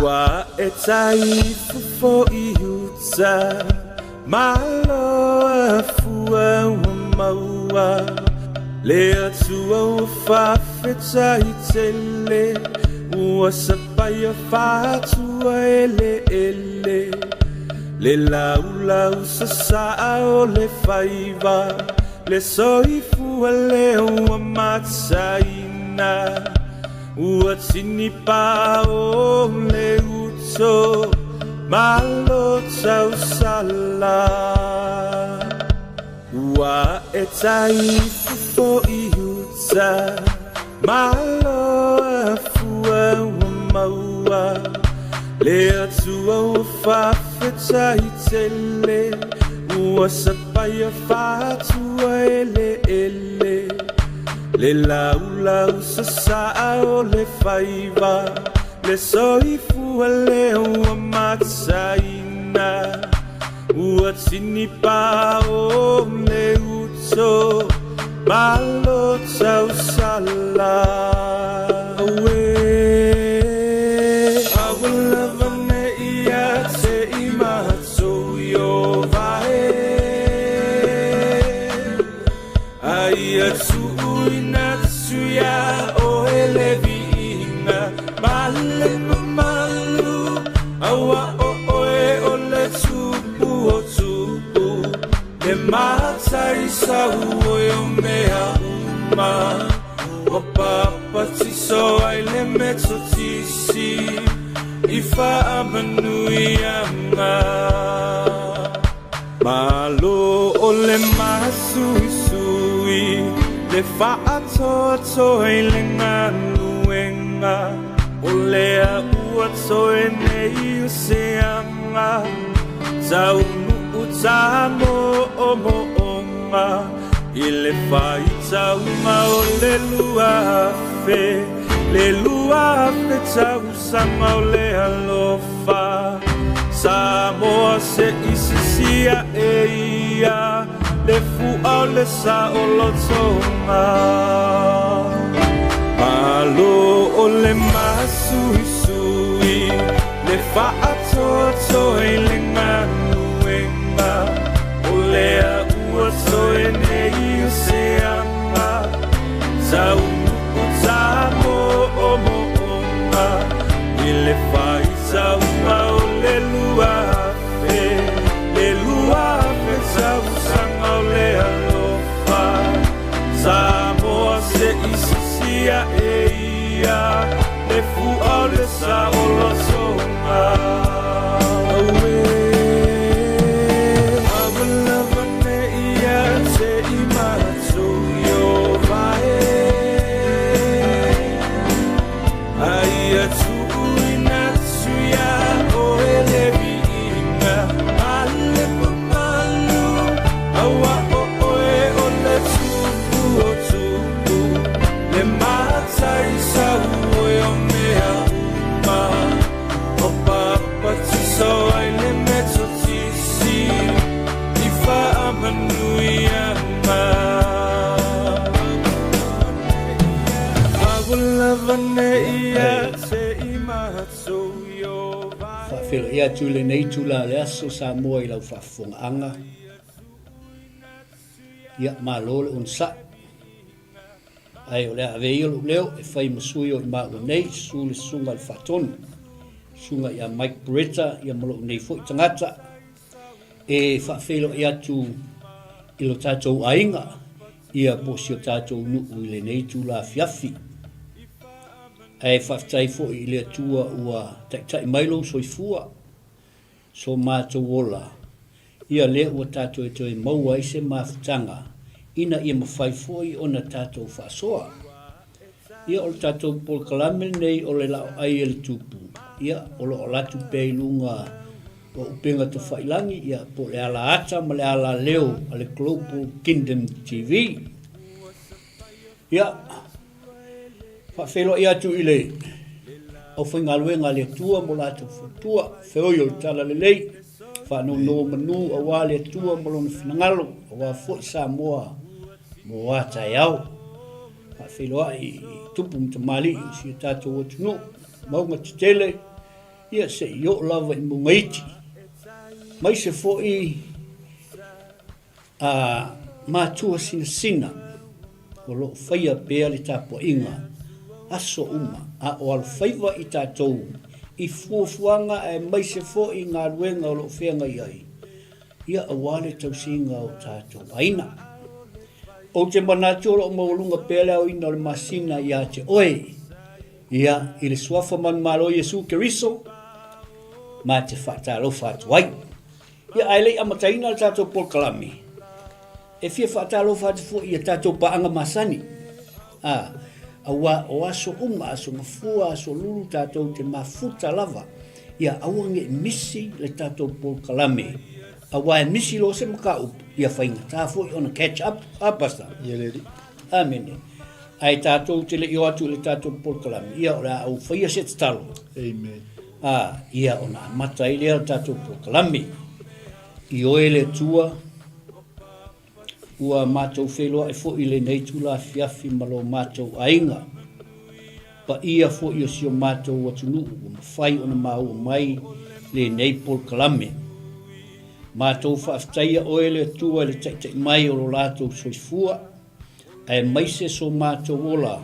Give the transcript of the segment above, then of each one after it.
Ua e tai fofo i uta Malo a fua ua maua Le Atua ua faafetai tele Ua sapaia faatua eleele Le laulau sasaa o le faiva Le soifua lea ua mataina Ua tinipa o le uto Malo tausala Ua e tai fofo i uta Malo a fua ua maua Le Atua ua faafetai tele Ua sapaia faatua eleele Le laulau sasaa o le faiva Le soifua lea ua mataina Ua tinipa o le uto Malo tausala Auē Aua lava ne i ia te i matou Ieova e A ia tuuina atu iā oe le viiga ma le mamalu, Aua o oe o le Tupu o tupu, Le Matai sau oe o mea uma, Ua papatiso ai le Metotisi i faamanuiaga. Malo o le masuisui, le faatoatoa i le galuega, o lea ua toe nei o se aga, taunuu tamoomoonga, i le faitauga o le 2000, le 2000 tausaga o le alofa. Samoa se i sisia e ia le fua o le saolotoga. Malo o le masuisui, le faatoatoa i le galuega, o lea ua toe nei o se aga, taunuu tamoomoonga, i le faitauga o le 2000, le 2000 tausaga o le alofa. Samoa se i sisia e ia le fua o le saolotoga. Auē, aua lava ne i ia te i matou Ieova e, A ia tuuina atu iā oe le viiga ma le mamalu, Aua o oe o le Tupu o tupu, Le Matai sau oe o mea uma, Ua papatiso ai le Metotisi i faamanuiaga. Aua lava ne i ia te i matou Ieova e. Faafeiloai atu i lenei itula o le aso Samoa i lau faafofogaaga. Ia, malo le onosai. Ae o le a ave ia lou leo e fai ma sui o i maua nei, susu le susuga i le Faatonu, susuga ia Mike Beretta, ia ma lou nei foi tagata, e faafeiloai atu i lo tatou aiga, ia po o si o tatou nuu i lenei itula afiafi. Ae faafetai foi i le Atua ua taitai mai lou soifua, so matou ola, ia lea ua tatou e toe maua ai se mafutaga ina ia mafai foi ona tatou faasoa. Ia o le tatou polokalame lenei o le Laoai e le Tupu, ia o lo o alu atu pea i luga o upega tafailangi, ia po o le ala ata ma le ala leo a le Global Kingdom TV. Ia, Faafeiloai atu i le aufaigaluega a le Atua mo latou fautua, feoi o le Talalelei, faanonomanu aua le Atua ma lona finagalo, aua foi Samoa Mo a taeao, faafeiloai i tupu ma tamalii o si o tatou atunuu, mauga tetele, ia se i oo lava i mauga iti. Maise foi a matua sinasina o lo o faia pea le tapuaiga aso uma a o alofaiva i tatou i fuafuaga aemaise foi i galuega o lo o feagai ai, ia aua le tausiga o tatou aiga. Ou te manatu o lo o maualuga pea le aoina o le masina ia te oe, ia i le suafa manumalo o Iesu Keriso, ma te faatalofa atu ai. Ia, ae le i amataina le tatou polokalame, e fia faatalofa atu foi i a tatou paaga masani. A, aua o aso uma, aso Gafua, aso Lulu, tatou te mafuta lava. Ia aua ne i misi le tatou polokalame, aua e misi loa se mataupu, ia faigata foi ona catch up, a Pastor? Ia le alii. Amene. Ae tatou te le i o atu i le tatou polokalame, ia o le a ou faia se tatalo. Amen. A, ia ona amata ai lea o le tatou polokalame. I oe le Atua, Ua matou feiloai foi i lenei itula afiafi ma lo matou aiga. Paia foi o si o matou atunuu ua mafai ona maua mai lenei polokalame. Matou faafetaia oe le Atua i le taitai mai o lo latou soifua, aemaise so matou ola,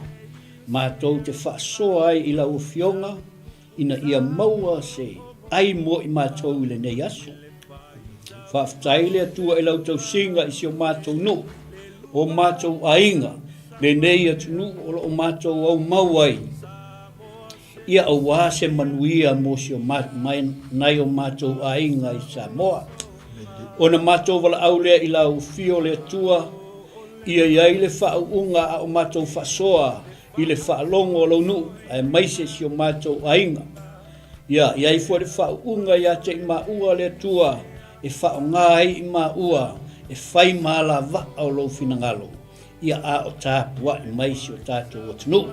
matou te faasoa ai i lau Afioga ina ia maua se ai mo i matou i lenei aso. Faafetai le Atua i lau tausiga i si o matou nuu, o matou aiga, lenei atunuu o lo o matou aumau ai, ia aua se manuia mo si o nai o matou aiga i Samoa. Ona matou valaau lea i lau afio le Atua, ia i ai le faauuga a o matou faasoa i le faalogo a lou nuu aemaise si o matou aiga. Ia i ai foi le faauuga ia te i maua le Atua e faaaoga ai i maua e fai ma alavaa o lou finagalo, ia a o tapuai mai si o tatou atunuu.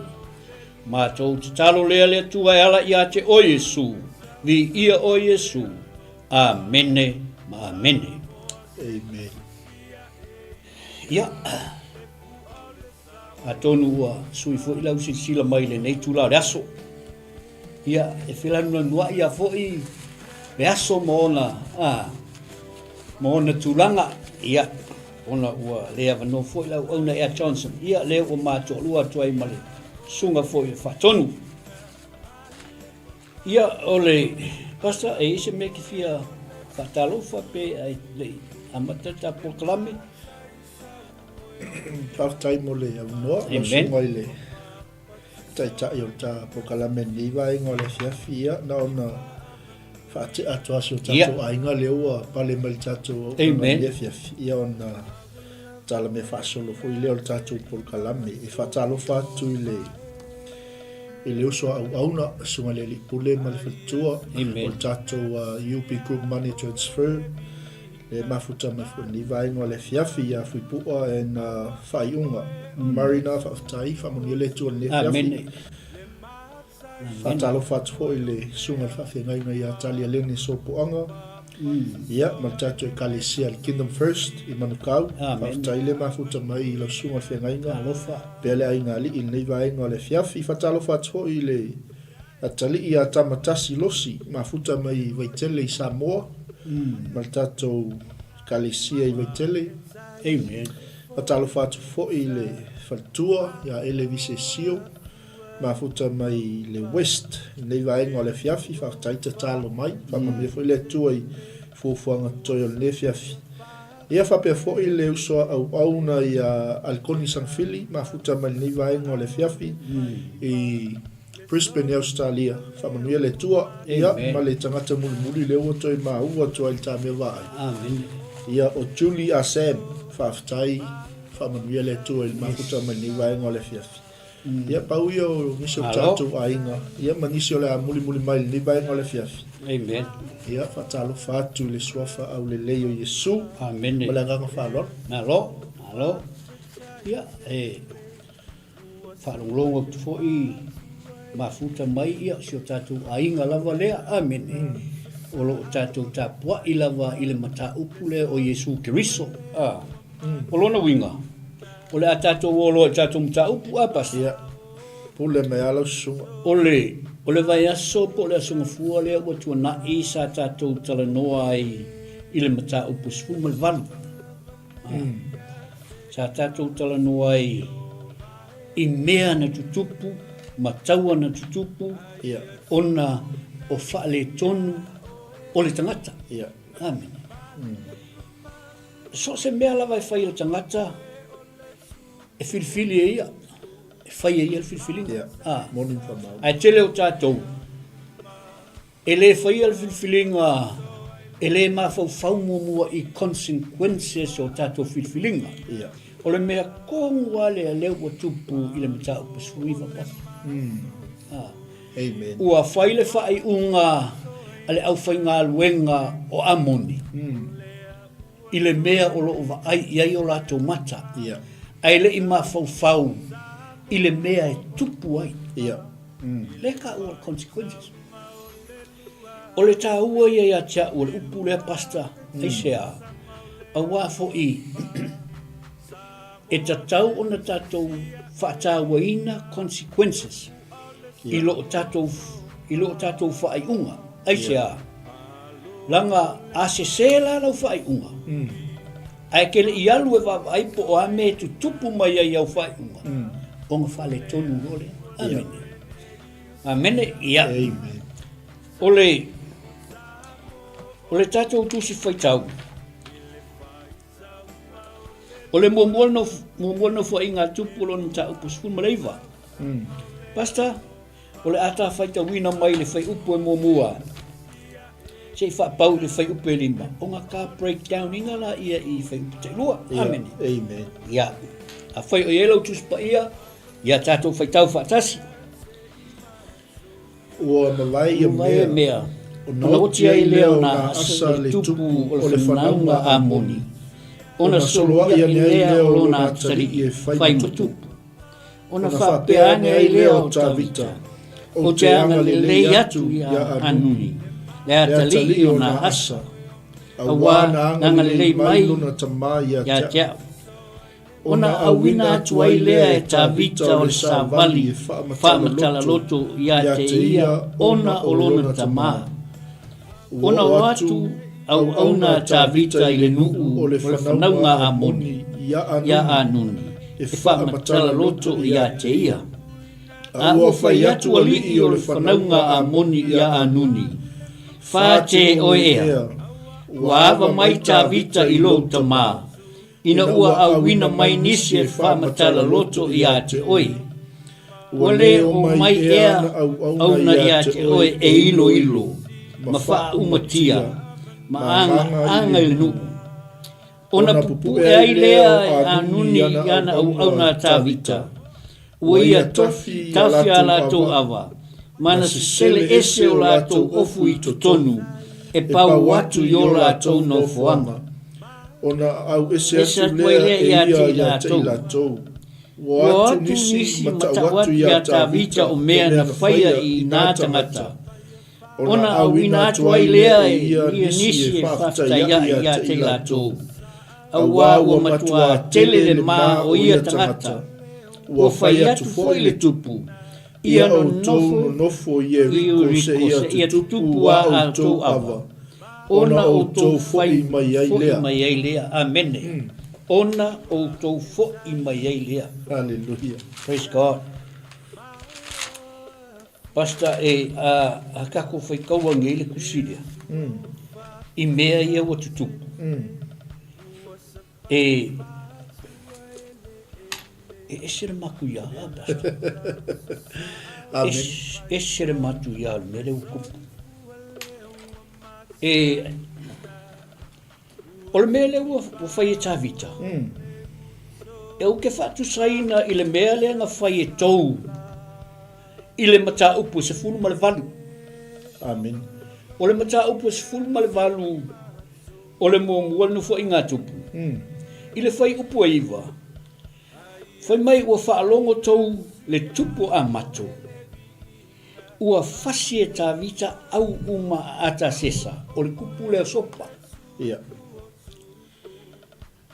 Matou tatalo lea le Atua e ala ia te oe Iesu, viia oe Iesu. Amene ma amene. Amen. Ia. Atonu ua sui foi lau silasila mai i lenei itula o le aso. Ia, e felanuanuai lava foi le aso ma ona, a, ma ona tulaga. Ia, ona ua le avanoa foi le auauna ia Johnson. Ia, lea ua ma toalua atu ai ma le susuga foi i le Faatonu. Ia, o le Pastor, e i ai se mea e te fia faatalofa pe ae le i amata le ta polokalame? Faafetai mo le avanoa, lau susuga i le Taitai o le ta polokalame i lenei vaega o le afiafi. Ia, na ona faatea atu lava si o tatou aiga lea ua pale mai i le tatou auaunaga i lenei afiafi, ia ona tala mea faasolo foi lea o le tatou polokalame. E faatalofa atu i le i le uso a auauna, Susuga i le Alii Pule ma le Faletua o le tatou UB Group Money Transfer, E mafuta mai foi lenei vaega o le afiafi ia Fuipu'a and Faaiuga. Marina, faafetai, faamanuia le Atua i lenei afiafi. Amene. Faatalofa atu foi i le susuga i le faafeagaiga ia Talialene Sopoaga, ia, ma le tatou Ekalesia le Kingdom First i Manukau. Faafetai le mafuta mai i lau susuga i le feagaiga. Alofa. Pea le aiga alii i lenei vaega o le afiafi. Faatalofa atu foi i le Atalii ia Tamatasi Losi, mafuta mai i Vaitele i Samoa, ma le tatou Ekalesia i Vaitele. Amen. Faatalofa atu foi i le faletua ia Ele Visesio, mafuta mai i le West i lenei vaega o le afiafi. Faafetai tatalo mai. Faamanuia foi le Atua i fuafuaga totoe o lenei afiafi. Ia faapea foi le uso a auauna ia Alikoni Sangafili, mafuta mai i lenei vaega o le afiafi i Brisbane i Ausetalia. Faamanuia le Atua, ia, ma le tagata mulimuli lea ua toe maua atu ai i le ta mea vaai. Amene. Ia, o Julie a Sam, faafetai, faamanuia le Atua i le mafuta mai lenei vaega o le afiafi. Ia, pau ia o nisi o tatou aiga, ia, ma nisi o le a mulimuli mai i lenei vaega o le afiafi. Amen. Ia, faatalofa atu i le suafa aulelei o Iesu. Amene. Ma le agaga faaaloalo. Malo, malo. Ia, e Faalogologo atu foi mafuta mai ia si o tatou aiga lava lea. Amene. O lo o tatou tapuai lava i le mataupu lea o Iesu Keriso. A. O lona uiga, O le a tatou o loa i tatou mataupu a, Pastor? Ia. Pule mai lava lau susuga. O le, o le vaiaso po o le Aso Gafua lea ua tuanai sa tatou talanoa ai i le mataupu 18. Mm. Sa tatou talanoa ai i mea na tutupu ma taua na tutupu yeah. ona o faaletonu o le tagata. Yeah. Amene. Mm. So o se mea lava e fai e le tagata, e filifili e ia, e fai e ia le filifiliga. Yeah. Ah. Moni whamau. Ae tele o tatou, E le faia le filifiliga e le mafaufau muamua i consequences o tatou filifiliga. Ia. O le mea tonu lava lea lea ua tupu i le mataupu 19 pasi. Ah. Amen. Ua fai le faaiuga a le aufaigaluega o Amoni i le mea o lo o vaai i ai o latou mata, Ia. ae le i mafaufau i le mea e tupu ai. Ia. Lea e taua o le consequences. O le taua ia ia te au o le upu lea Pastor, aisea, aua foi e tatau ona tatou faatauaina consequences i loo tatou i loo tatou faaiuga. Aisea, leaga a sese la lau faaiuga, ae ke le i alu e vaavaai po o a mea e tutupu mai ai i au faaiuga, ona faaletonu loa lea. Amene. Amene. Ia. Amen. O le, o le tatou tusi faitau, o le muamua le muamua le nofoaiga a Tupu o lona mataupu 19. Pastor, o le a ta faitauina mai le fuaiupu e muamua se i faapau i le fuaiupu e lima, ona ta breakdown ina laia i fuaiupu tailua. Amene. Amen. Ia. Afai o i ai lau Tusi Paia, ia tatou faitau faatasi. Ua mavae ia mea, mea, ona oti ai lea o na asa le tupu o le whanaunga a Moni, ona soloai ane ai lea o lona atalii e fai ma tupu. Ona faapea ane ai lea o Tavita, Ou te agalelei atu ia Anuni, le atalii o na asa, auā na agalelei mai lona tama ia te au. Ona auina atu ai lea e Tavita o le savali faamatala loto ia te ia ona o lona tama. Ona o atu auauna a Tavita i le nuu o le fanauga a Amoni ia Anuni e faamatala loto ia te ia. A ua fai atu alii o le fanauga a Amoni ia Anuni, Fa te oe ea, ua ava mai Tavita i lou tama, Ina ua auina mai nisi e faamatala loto ia te oe, ua le omai ea auna ia te oe e iloilo ma faaumatia ma agaaga i le nuu. Ona pupue ai lea e Anuni i ana auauna a Tavita, ua ia tafi a latou ava, ma na sesele ese o latou ofu i totonu, e pau atu i o latou nofoaga. Ona au ese atu lea e ia ia te i latou. Ua o atu nisi ma tau atu iā Tavita o mea na faia i nā tagata, ona auina atu ai lea e ia nisi e faafetai aʻe ia te i latou, auā ua matuā tele le mā o ia tagata, ua fai atu foi le tupu, Ia outou nonofo i Ieriko seia tutupu a outou ava, ona outou foʻi mai ai lea. Mai ai lea. Amene. Ona outou foʻi mai ai lea. Hallelujah. Praise God. Pastor, e a, a tatou faitaua nei le tusi lea, i mea ia ua tutupu, E, e ese le matuia, a Pastor. Amen. Ese, ese le matuia o le mea lea ua tupu. E, o le mea lea ua, ua fai e Tavita, mm. e ou te faatusaina i le mea lea na fai e tou i le mataupu e 18. Amen. O le mataupu e 18 O le muamua le nofoaiga a Tupu. I le fuaiupu e 9, fai mai ua faalogo tou le Tupu a Mato, ua fasi e Tavita au uma a Atasesa, o le Tupu lea o Sopa. Ia.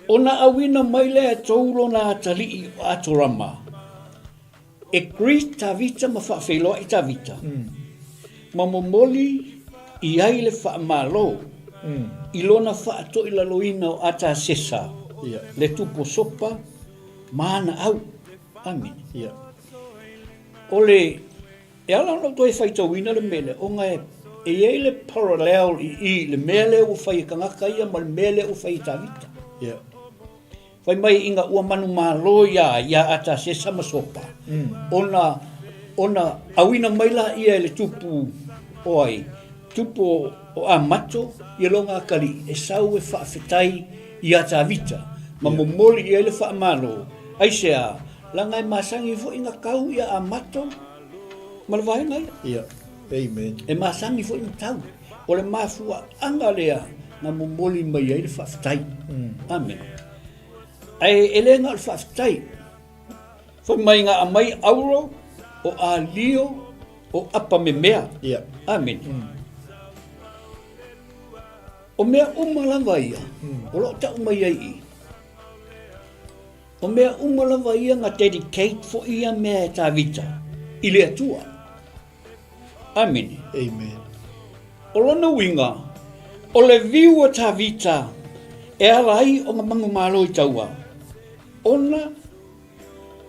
Ona auina mai lea e tou lona atalii o Atorama, e greet Tavita ma faafeiloai Tavita, ma momoli i ai le faamalo i lona faatoilaloina o Atasesa, le tupu o Sopa, ma ana au. Amene. O le, e ala ona ou toe faitauina le mea lea, ona e, e i ai le parallel i i i le mea lea ua fai e tagata ia ma le mea lea ua fai e Tavita. Fai mai ina ua manumalo ia ia Atasesa ma Sopa, ona, ona auina mai laia e le tupu o ai, tupu o, o Amato ia lona atalii e sau e faafetai iā Tavita ma momoli i ai le faamalo. Aisea? Leaga e masani foi na tau ia Amato ma le vaega ia. Ia. Amen. E masani foi na tau. O le mafuaaga lea na momoli mai ai le faafetai. Amene. Ae e le na o le faafetai. Fai mai na aumai auro, o alio, o apamemea. Ia. Amene. O mea uma lava ia, o lo o tau mai ai i i. O mea uma lava ia na dedicate foi ia mea e Tavita i le Atua. Amene. Amen. O lona uiga, o le viu a Tavita e ala ai ona manumalo i taua, ona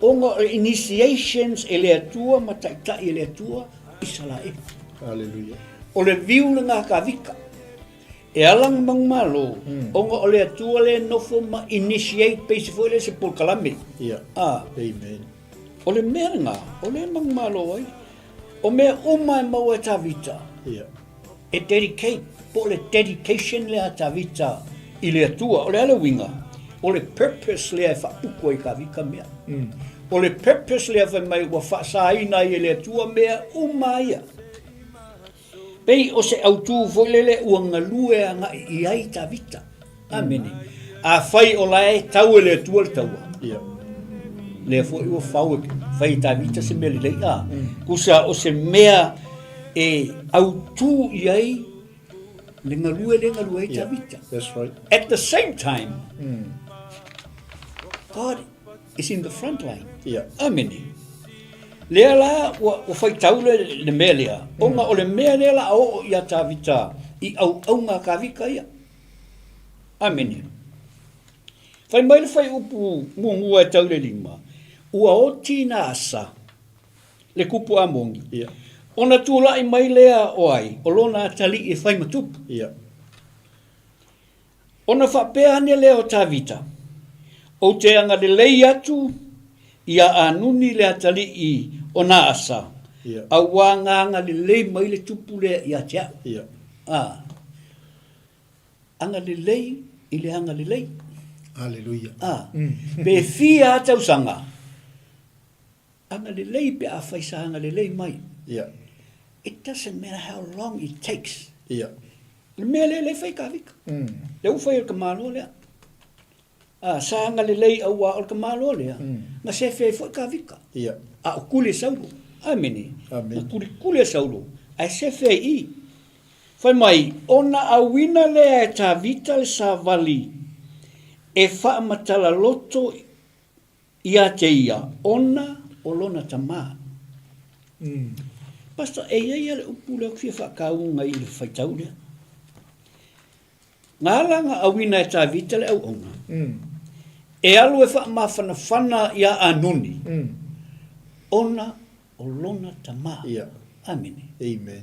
ona o le initiations e le Atua ma taitai e le Atua Isaraelu. Hallelujah. O le viu lena a Tavita. E ala na manumalo, ona o le Atua lea e nofo ma initiate pei se foi lea se polokalame. Ia. Ah. Amen. O le mea lena, o lea e manumalo ai. O mea uma e maua e Tavita, Ia. e dedicate, po o le dedication lea a Tavita i le Atua. O le a le uiga? O le purpose lea e faaputu ai e Tavita mea. O le purpose lea fai mai ua faasaina ai e le Atua mea uma ia. Pei o se autū foi lele ua galue agai i ai Tavita. Amene. Afai o la e tau e le Atua le taua. Ia. Lea foi ua fau e fai e Tavita se mea lelei. A. Tusa o se mea e autū i ai le galue lea e galue ai Tavita. That's right. At the same time, God is in the front line. Ia. Amene. Lea la ua, ua faitau le, le mea lea, ona o le mea lea la a oo ia Tavita i auauna a Tavita ia. Amene. Fai mai le fuaiupu muamua e tau i le lima, ua oti na asa le kupu Amoni, Ia. ona tulai mai lea o ai, o lona atalii e fai ma tupu. Ia. Ona faapea ane lea o Tavita, Ou te agalelei atu iā Anuni le atalii o Naasa, auā na agalelei mai le tupu lea ia te au. Ā, agalelei i le agalelei. Aleluia. Ā, pe fia a tausaga, agalelei pe afai sa agalelei mai. It doesn't matter how long it takes. Le mea lea lea e fai Kavika. Lea ua fai e le tamaloa lea. A, sa agalelei auā o le tamaloa lea, na sefe ai foi Kavika. A o kuli e Saulo. Amene. Amen. Na kulikuli e Saulo, ae sefe ai i. Fai mai, ona auina lea e Tavita le savali e faamatala loto Ia te ia, ona o lona tamā. Pastor, e i ai a le upu lea ou te fia faakauga i le faitau lea. Na ala na auina e Tavita le auauna, e alu e faamafanafana iā Anoni, ona o lona tamā. Ia. Amene. Amen.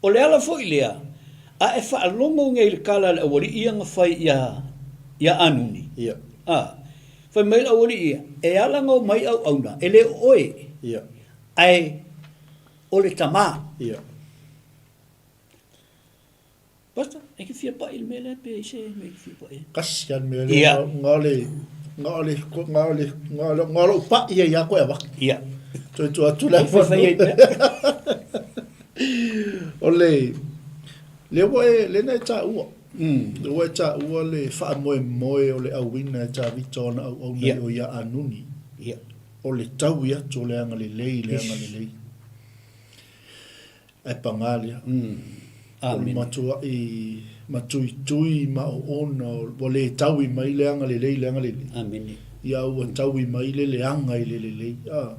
O le ala foi lea, a e faalogo nei i le tala a le aualii ia na fai iā, iā Anuni. Ia. A, fai mai le aualii ia, e ala na omai auauna, e le o oe. Ia. Ae o le tamā. Ia. Pastor, e te fia pai i le mea lea pe i se mea e te fia pai ai? Kasi a le mea lea, nga o le, nga o le, nga o le, nga o le, nga o lou pai ia ia koe avatu. Ia. Toe tua atu le Ai fai ai pea. O le, lea ua e, lea na e taua. Lea ua e taua le faamoemoe o le auina e Tavita ona auauna i o ia Anuni. Ia. O le taui atu o le agalelei i le agalelei. Ae pagā lea. O le matuaʻi matuitui ma oona ua le taui mai le agalelei i le agalelei. Amene. Ia ua taui mai le leaga i le lelei. A.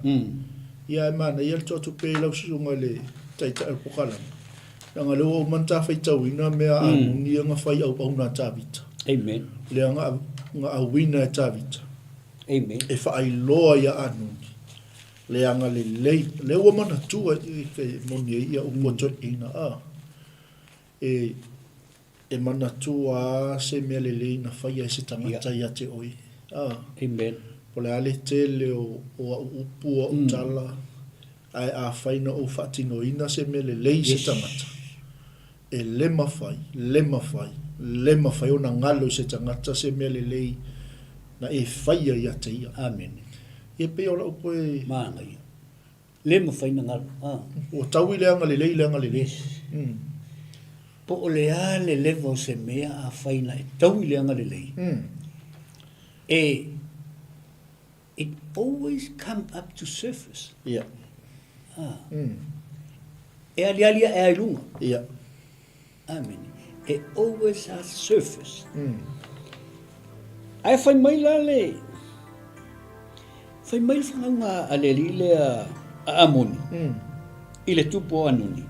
Ia ae manaia le tuu atu pea i lau susuga i le Taitai o le Pokalame, leaga o lea ua uma ona ta faitauina mea a Anuni ia na fai auauna a Tavita. Amen. Lea na, na auina e Tavita. Amen. E faailoa ia Anuni le agalelei. Lea ua manatua i ke moni ai ia upu a toeaiina, a. E, e manatua a se mea lelei na faia e se tagata ia te oe. A. Amen. Po o le a le tele o, o au upu, o au tala, ae afai na ou faatinoina se mea lelei i se tagata, e le mafai, le mafai, le mafai ona galo i se tagata se mea lelei na e faia ia te ia. Amene. Ia pei o lau koe. Manaia. Le mafai ona galo. A. Ua tau i le agalelei le agalelei. Yes. Po o le a le level o se mea afai na e tau i le agalelei, e It always come up to surface. Ia. Ah. E aliali aʻe a i luga. Ia. Amene. E always a surface. Ae fai mai la le fai mai le whangauga a le alii lea a Amoni i le tupu o Anuni.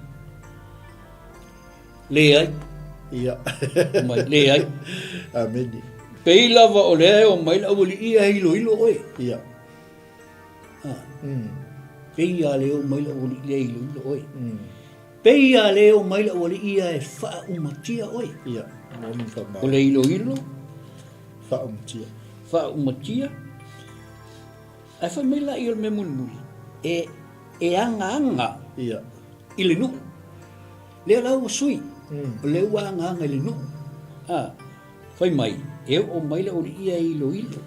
Leai. Ia. Mai, leai. Amene. Pei lava o lea e o mai le aualii ia e iloilo oe. Ia. Ah. Pei a le o mai le aualii lea e iloilo oe. Pei a le o mai le aualii ia e faaumatia oe. Ia. Moni whamau. O le iloilo. Faaumatia. Faaumatia. Ae fai mai la ia o le mea mulimuli, e, e agaaga Ia. i le nuu. Lea la ua sui, o lea ua agaaga i le nuu. A, fai mai, e oo mai le aualii ia e iloilo.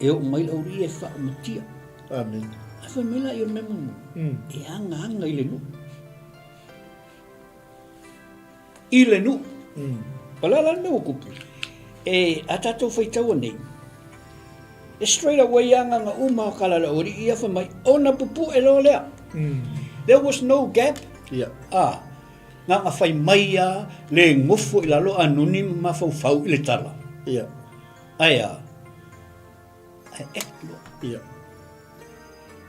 E oo mai le aualii ia e faaumatia. Amene. Ae fai mai la ia o le mea mulimuli, e agaaga i le nuu. I le nuu. O le a la le mea ua tupu? E, a tatou faitaua nei, e straight away agaga uma o kala le aualii ia fai mai, ona pupue loa lea. There was no gap. Yeah. A, na ona fai mai a le gofo i lalo a nuni ma mafaufau i le tala. Yeah. Ae a, ae act loa. Yeah.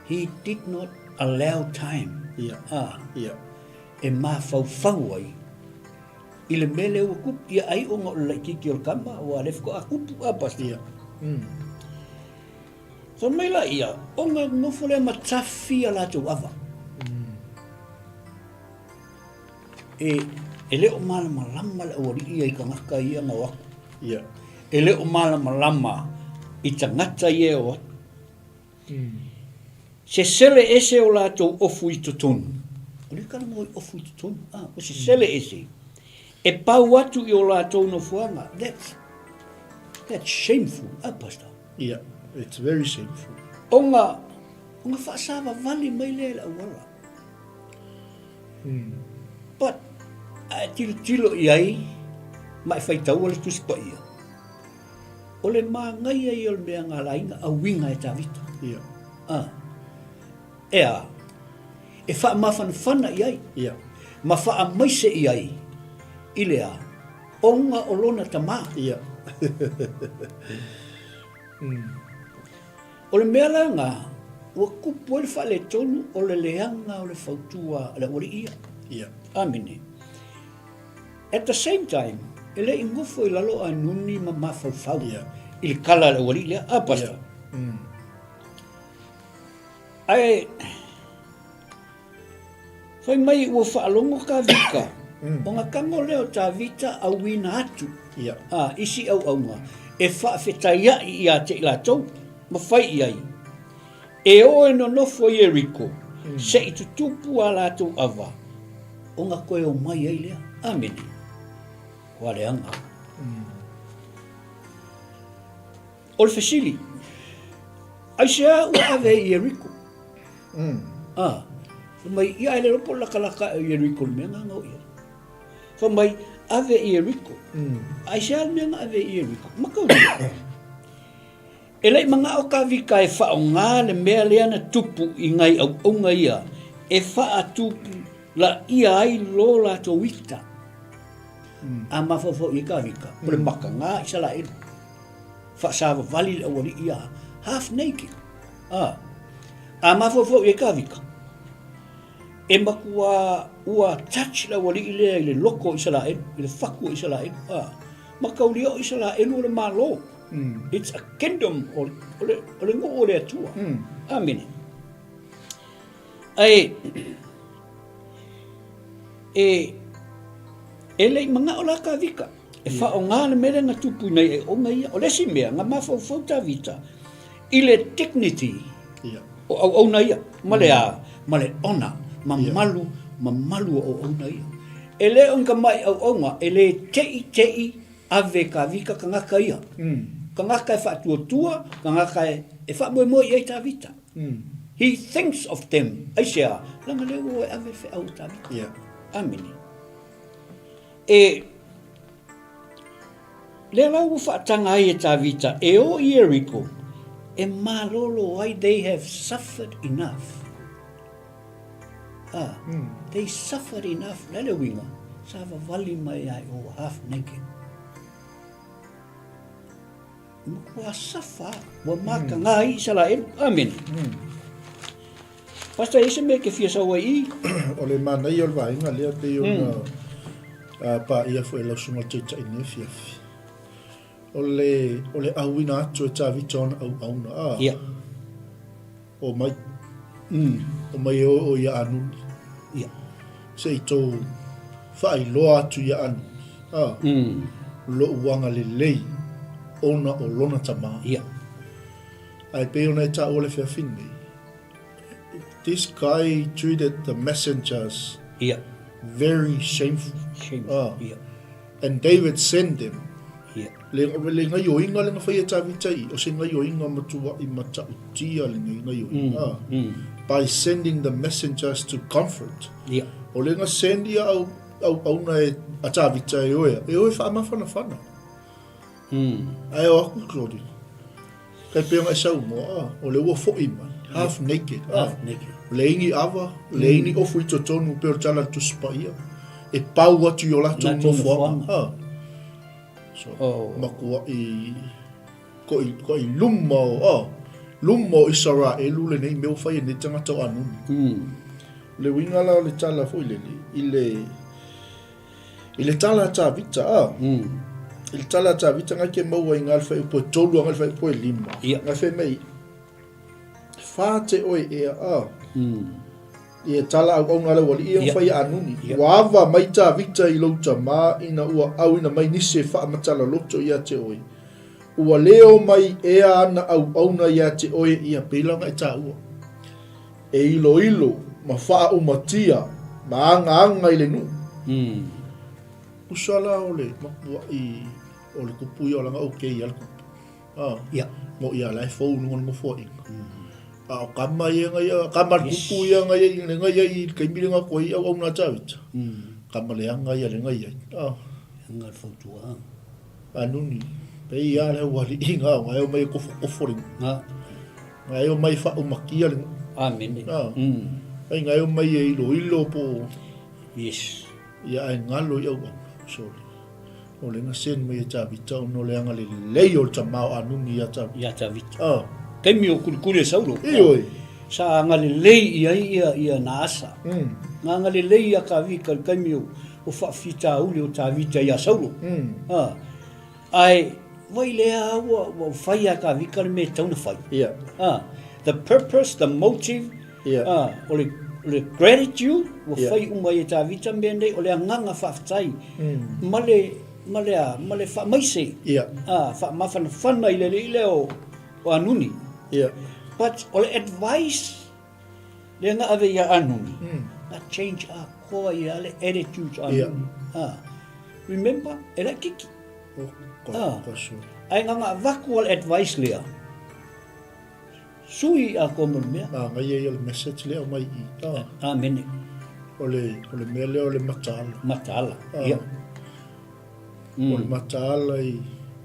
He did not allow time. Yeah. A, Yeah. e mafaufau ai i le mea lea ua kupu, ia ai ona o le laitiiti o le kama, aua o lea faatoa kupu a Pastor. Ia. Mm. Fai mai la ia, ona nofo lea ma tafi a latou ava. Mm. E, e le o malamalama le aualii ia i tagata ia na o atu. Ia. E le o malamalama i tagata ia e o atu. Sesele ese o latou ofu i totonu. O lea talanoa i ofu i totonu, a, o sesele ese. E pau atu i o latou nofoaga. That's, that's shameful, a, Pastor? Yeah, it's very shameful. Ona, ona faasavavali mai lea i le auala. But, a e tilotilo i ai, ma e faitaua le Tusi Paia, O le māngaia ia o le mea ngā laina auiga e Tavita. Ia. A. E a. E whaamafanafana i ai. Ia. Ma whaamaise i ai. I le a. Ona o lona tamā. Ia. O le mea la ngā, ua kupu ai le faaletonu o le leaga o le fautua a le aualii ia. Ia. Amene. At the same time, e le i nofo i lalo a Nuni ma mafaufau yeah. i le kala a le aualii lea, a Pastor. Yeah. Ae, fai mai ua faalogo Tavita, ona tago lea o Tavita auina atu yeah. a, isi auauna e faafetaiaʻi ia te i latou ma fai i ai. E o e nonofo i Ieriko, se i tutupu a latou ava, ona toe o mai ai lea. Amene. Kua leaga. O le fesili, aisea ua ave ai i Ieriko? A, fai mai, ia e le iloa po o le lakalaka ae o Ieriko le mea na o i ai. Fai mai, ave i Ieriko. Aisea le mea na ave i Ieriko? Mataulia. E le i manao Kavika e faaaoga le mea lea na tupu i nai auauna ia e faatupu Laʻia ai lo latou ita. A mafaufau i ai Tavita, o le makaga Isaraelu. Faasavavali le aualii ia half naked. A, a mafaufau i ai Tavita, e matua ua touch le aualii lea i le loko o Isaraelu, i le fatu o Isaraelu. A, mataulia o Isaraelu o le Malo. It's a kingdom, o, o le, o le nuu o le Atua. Amene. Ae, e, e le i manao la Tavita e faaaoga le mea lea na tupu i nai auauna ia. O le isi mea, na mafaufau Tavita i le dignity o auauna ia, ma le a? Ma le honor, mamalu, mamalu o auauna ia. E le o ni tamai auauna, e le teitei ave e Tavita tagata ia. Tagata e faatuatua, tagata e faamoemoe i ai Tavita. He thinks of them. Aisea? Leaga lea ua o e ave le feau a Tavita. Yeah. Amene. E, lea la ua faataga ai e Tavita e o i Ieriko, e malolo ai, they have suffered enough. Ah, they suffered enough. Le a le uiga? Sa vavali mai ai o half naked. Matua safa, ua mataga ai Isaraelu. Amene. Pastor, e i se mea e te fia sau ai i? O le manaia o le vaega lea pei ona paia foi e lau susuga i le Taitai nei afiafi. O le, o le auina atu e Tavita ona auauna, a. Ia. O mai. O mai e o o ia Anuni. Ia. Se i tou faailoa atu ia Anuni, a. Lo'u agalelei ona o lona tama. Ia. Ae pei ona e taua le afiafi nei, this guy treated the messengers Ia. very shameful. Shameful. Ah. Ia. And David sent them. Ia. Le, le gaioiga le na whai e Tavita i, o se gaioiga matua i matautia le nei gaioiga. Ah. By sending the messengers to comfort. Ia. O le nga send ia au, au, au na e, a Tavita e oea, e oe whaamafanafana. Ae o aku Claudine. Kai pei ona e saunoa, a, o le ua foʻi mai, half naked, a, Half naked. leai ni ava, leai ni ofu i totonu pei o le tala a le Tusi Paia, e pau atu i o latou Latou nofoaga. nofoaga. A. So, Oh. matuaʻi koʻi, koʻi luma o, a, luma o Isaraelu lenei mea ua fai e nei tagata o Anuni. O le uiga la o le tala foi lele, i le, I le tala a Tavita, a. I le tala a Tavita ngai ke maua i ngā le whaiupo e tolu a ngai le whaiupo e lima. Ia. Ngai whai mei, whā te oe ea, a. I e tala au au ngā lau ali, ia whai a anuni. Ia. Ua ava mai Tavita i lou tamā ina ua au ina mai nisi e whaamatala loto ia te oe. Ua leo mai ea ana au auna ia te oe ia pēlanga e tāua. E iloilo ma faaumatia ma agaga i le nuu. Usa la o le mapuaʻi o le kupu ia o langa okay ia le kupu. Ah. Ia. Mo ia la e fou lunga o le nofoaiga. A o kama ia nga ia, kama le kupu ia nga ia le nga ia i le taimi le nga koe i auauna a Tavita. Kama leaga ia le nga ia. Ah. Nga le fautua. Anuni, pei ia le aualii nga o nga e o mai e kofokofo le Nga. Nga e o mai faaumakia le Amene. Ah. Ai nga e o mai e iloilo po Yes. Ia ae galo i auauna. Sorry. O le nga send mai e Tavita ona o le agalelei o le tama o Anuni ia Tavita. Ia Tavita. Ah. Taimi o kulikuli e Saulo. Ioe. Sa agalelei i ai ia ia Naasa. Nga agalelei ia Tavita i le taimi o o faafitauli o Tavita ia Saulo. Ah. Ae, wai lea ua, ua whai a Tavita le mea e tatau ona whai. Yeah. Ah, the purpose, the motive, Yeah. ah, o le, o le gratitude, ua Yeah. whai uma i e Tavita mea nei, o le agaga faafetai, ma le, ma le a, ma le faamaise, Yeah. ah, faamafanafana i le alii lea o, o Anuni. Yeah. But o le advice lea na ave ia Anuni, na change atoa ia le attitude a Anuni. Ah. Remember, e laititi. Oh, ka, Ah. ka sure. Ae na na avatu le advice lea, sui atoa mo le mea. Ah, ngai ia le message lea o mai i. Ah. Amene. O le, o le mea lea o le mataala. Mataala, Ah. ia. O le mataala i,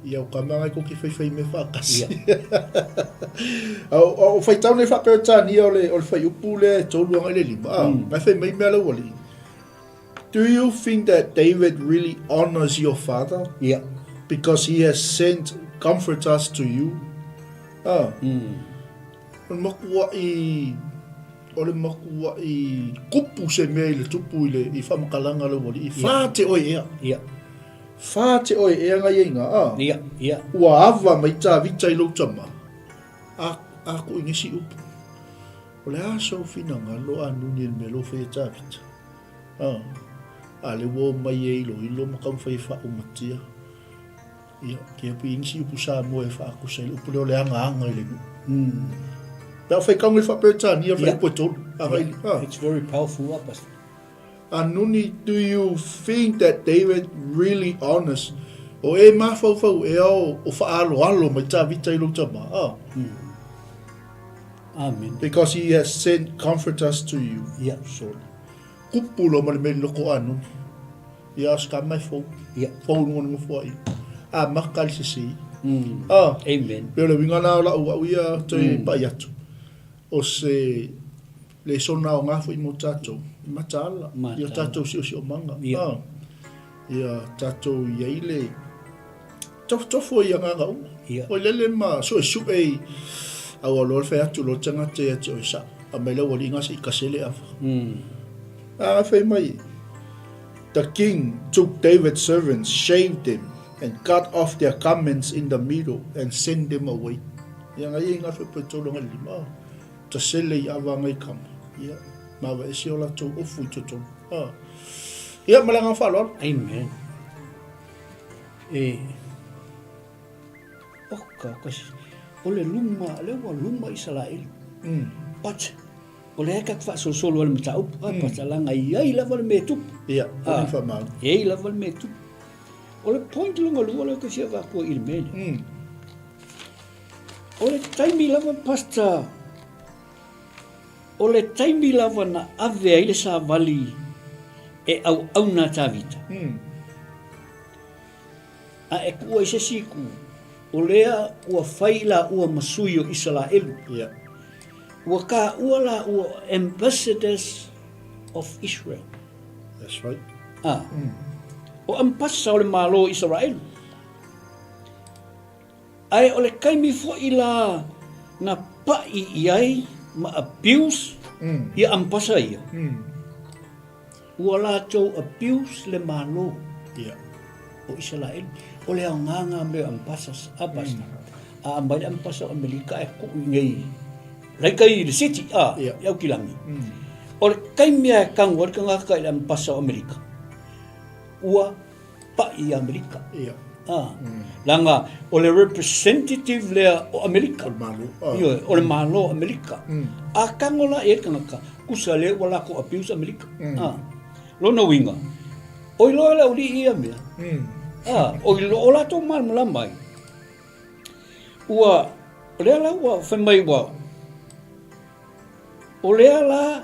i au kama ngai ko ke whaiwhai me whaakasi. Ia. O, o whaitau nei whaperetania o le, o le whaiupu lea e tolu anga i le lima. Ah, ngai whai mai mea lau ali. Do you think that David really honours your father? Ia. Because he has sent comforters to you? Ah. O le makuaʻi, o le makuaʻi kupu se mea i le tupu i le i faamakalaga le ualii. Fa te oe ea. Ia. Fa te oe ea ngai ai ngā. Ah. Ia, ia. Ua ava mai Tavita i lou tama. A, a ku i ngisi upu. O le a sou finagalo a nuni le mea lou whai e Tavita. A, a le ua o mai e iloilo ma taumafai e faaumatia. Ia, kia pei nisi upu Samoa e faakusa i le upu lea o le agaaga i le nuu. Pe a faitauga i le faa-Peretania, le faaupu e tolu. Aga i, a. It's very powerful, ah, Pastor. Anuni, do you think that David really honest? O e mafaufau ea o, o faaaloalo mai Tavita i lou tama, a? Amen. Because he has sent comforters to you. Yeah. Sorry. Kupu loa ma le mea i loko o Anuni. Ia, o se tama e fou. Ia. Fou luga o le nofoa ia. A maka le sese. Ah. Amen. Pei o le uiga la o lau au ia toe pai atu. O se lesona aoga foi mo tatou. I mataala. Mataala. I o tatou siosiomaga. Ia. Ah. Ia tatou i ai le tofotofo i agaga uma. Ia. Oi lele ma suesue i aua loa le fai atu loa le tagata ia te oe sa. A mai le aualiiga se i kasele ava. A fai mai, The king took David's servants, shaved them, and cut off their garments in the middle, and sent them away. Ia ngai e nga fe pe tolo ngai lima. Ta sele i ava ngai kama. Ia, ma wa ese o latou ofu i totonu. Ah. Ia, ma le agaga faaaloalo. Amen. E, oka, oka, o le luma, le ua luma Isaraelu. But, O lea ka te faasolosolo ai le mataupu, a pasalaga e i ai lava le mea e tupu. Ia, o le faamaoni. E i ai lava le mea e tupu. O le point lona lua lea ou te fia avatua i le mea lea. O le taimi lava, Pastor, o le taimi lava na ave ai le savali e auauna a Tavita. A e kuʻu ai se isi ku, o lea ua fai laua ma sui o Isaraelu. Ia. Ua kāua lāua o ambassadors of Israel. That's right. A. O ambassa o le Malo o Isaraelu. Ae o le kaimi foʻi la na paʻi i ai ma abuse ia ambassa ia. Ua latou abuse le Malo o Isaraelu. O le aoga nga mea o ambassadors, ambassador. A aumai le ambassador o Amerika ae tuu i inei laika i le city a, i Aukilani. O le taimi lava e tago ai le tagata i le ambassador o Amerika, ua paʻi i Amerika. A, leaga o le representative lea o Amerika. O le Malo. Ioe, o le Malo o Amerika. A tago la i ai le tagata, tusa lea ua latou abuse Amerika. A, lona uiga, oi loa le aualii ia mea. A, oi loa, o latou malamalama ai. Ua, o lea la ua fai mai ua, O lea la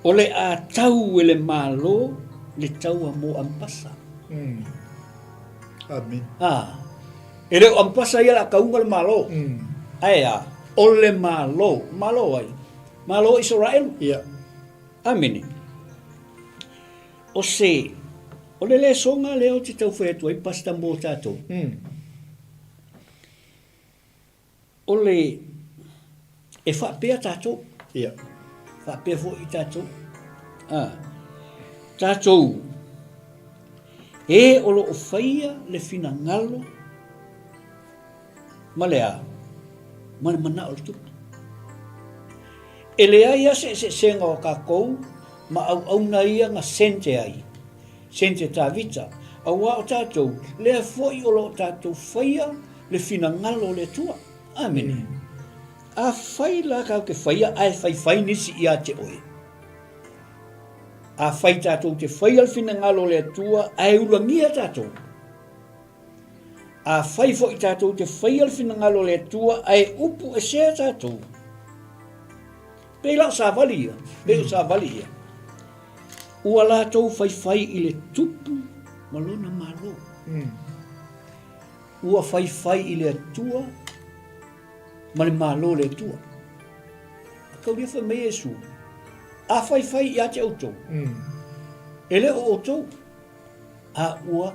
o le a tau e le Malo le taua mo Ampasa. Amen. A, e le o Ampasa ia le a kauga le Malo. Ae a, o le Malo, Malo ai? Malo o Isaraelu. Ia. Amene. O se, o le lesoga lea ou te tau fai atu ai, Pastor, mo tatou. O le, e faapea tatou. Ia. Faapea foi tatou. A, tatou, e o lo o faia le finagalo ma le a? Ma le manao o le tupu. E leai lava se eseesega o tatou ma auauna ia na sente ai, sente Tavita, auā o tatou, lea foi o lo o tatou faia le finagalo o le Atua. Amene. Afai la tatou te faia ae faifai nisi ia te oe. Afai tatou te faia le finagalo o le Atua ae ulagia tatou. Afai foi tatou te faia le finagalo o le Atua ae upu esea tatou. Pei la o savali ia, pei o savali ia. Ua latou faifai i le tupu ma lona malo. Ua faifai i le Atua ma le Malo o le Atua. A kaulia fai mai Iesu, a faifai ia te outou. E le o outou, a ua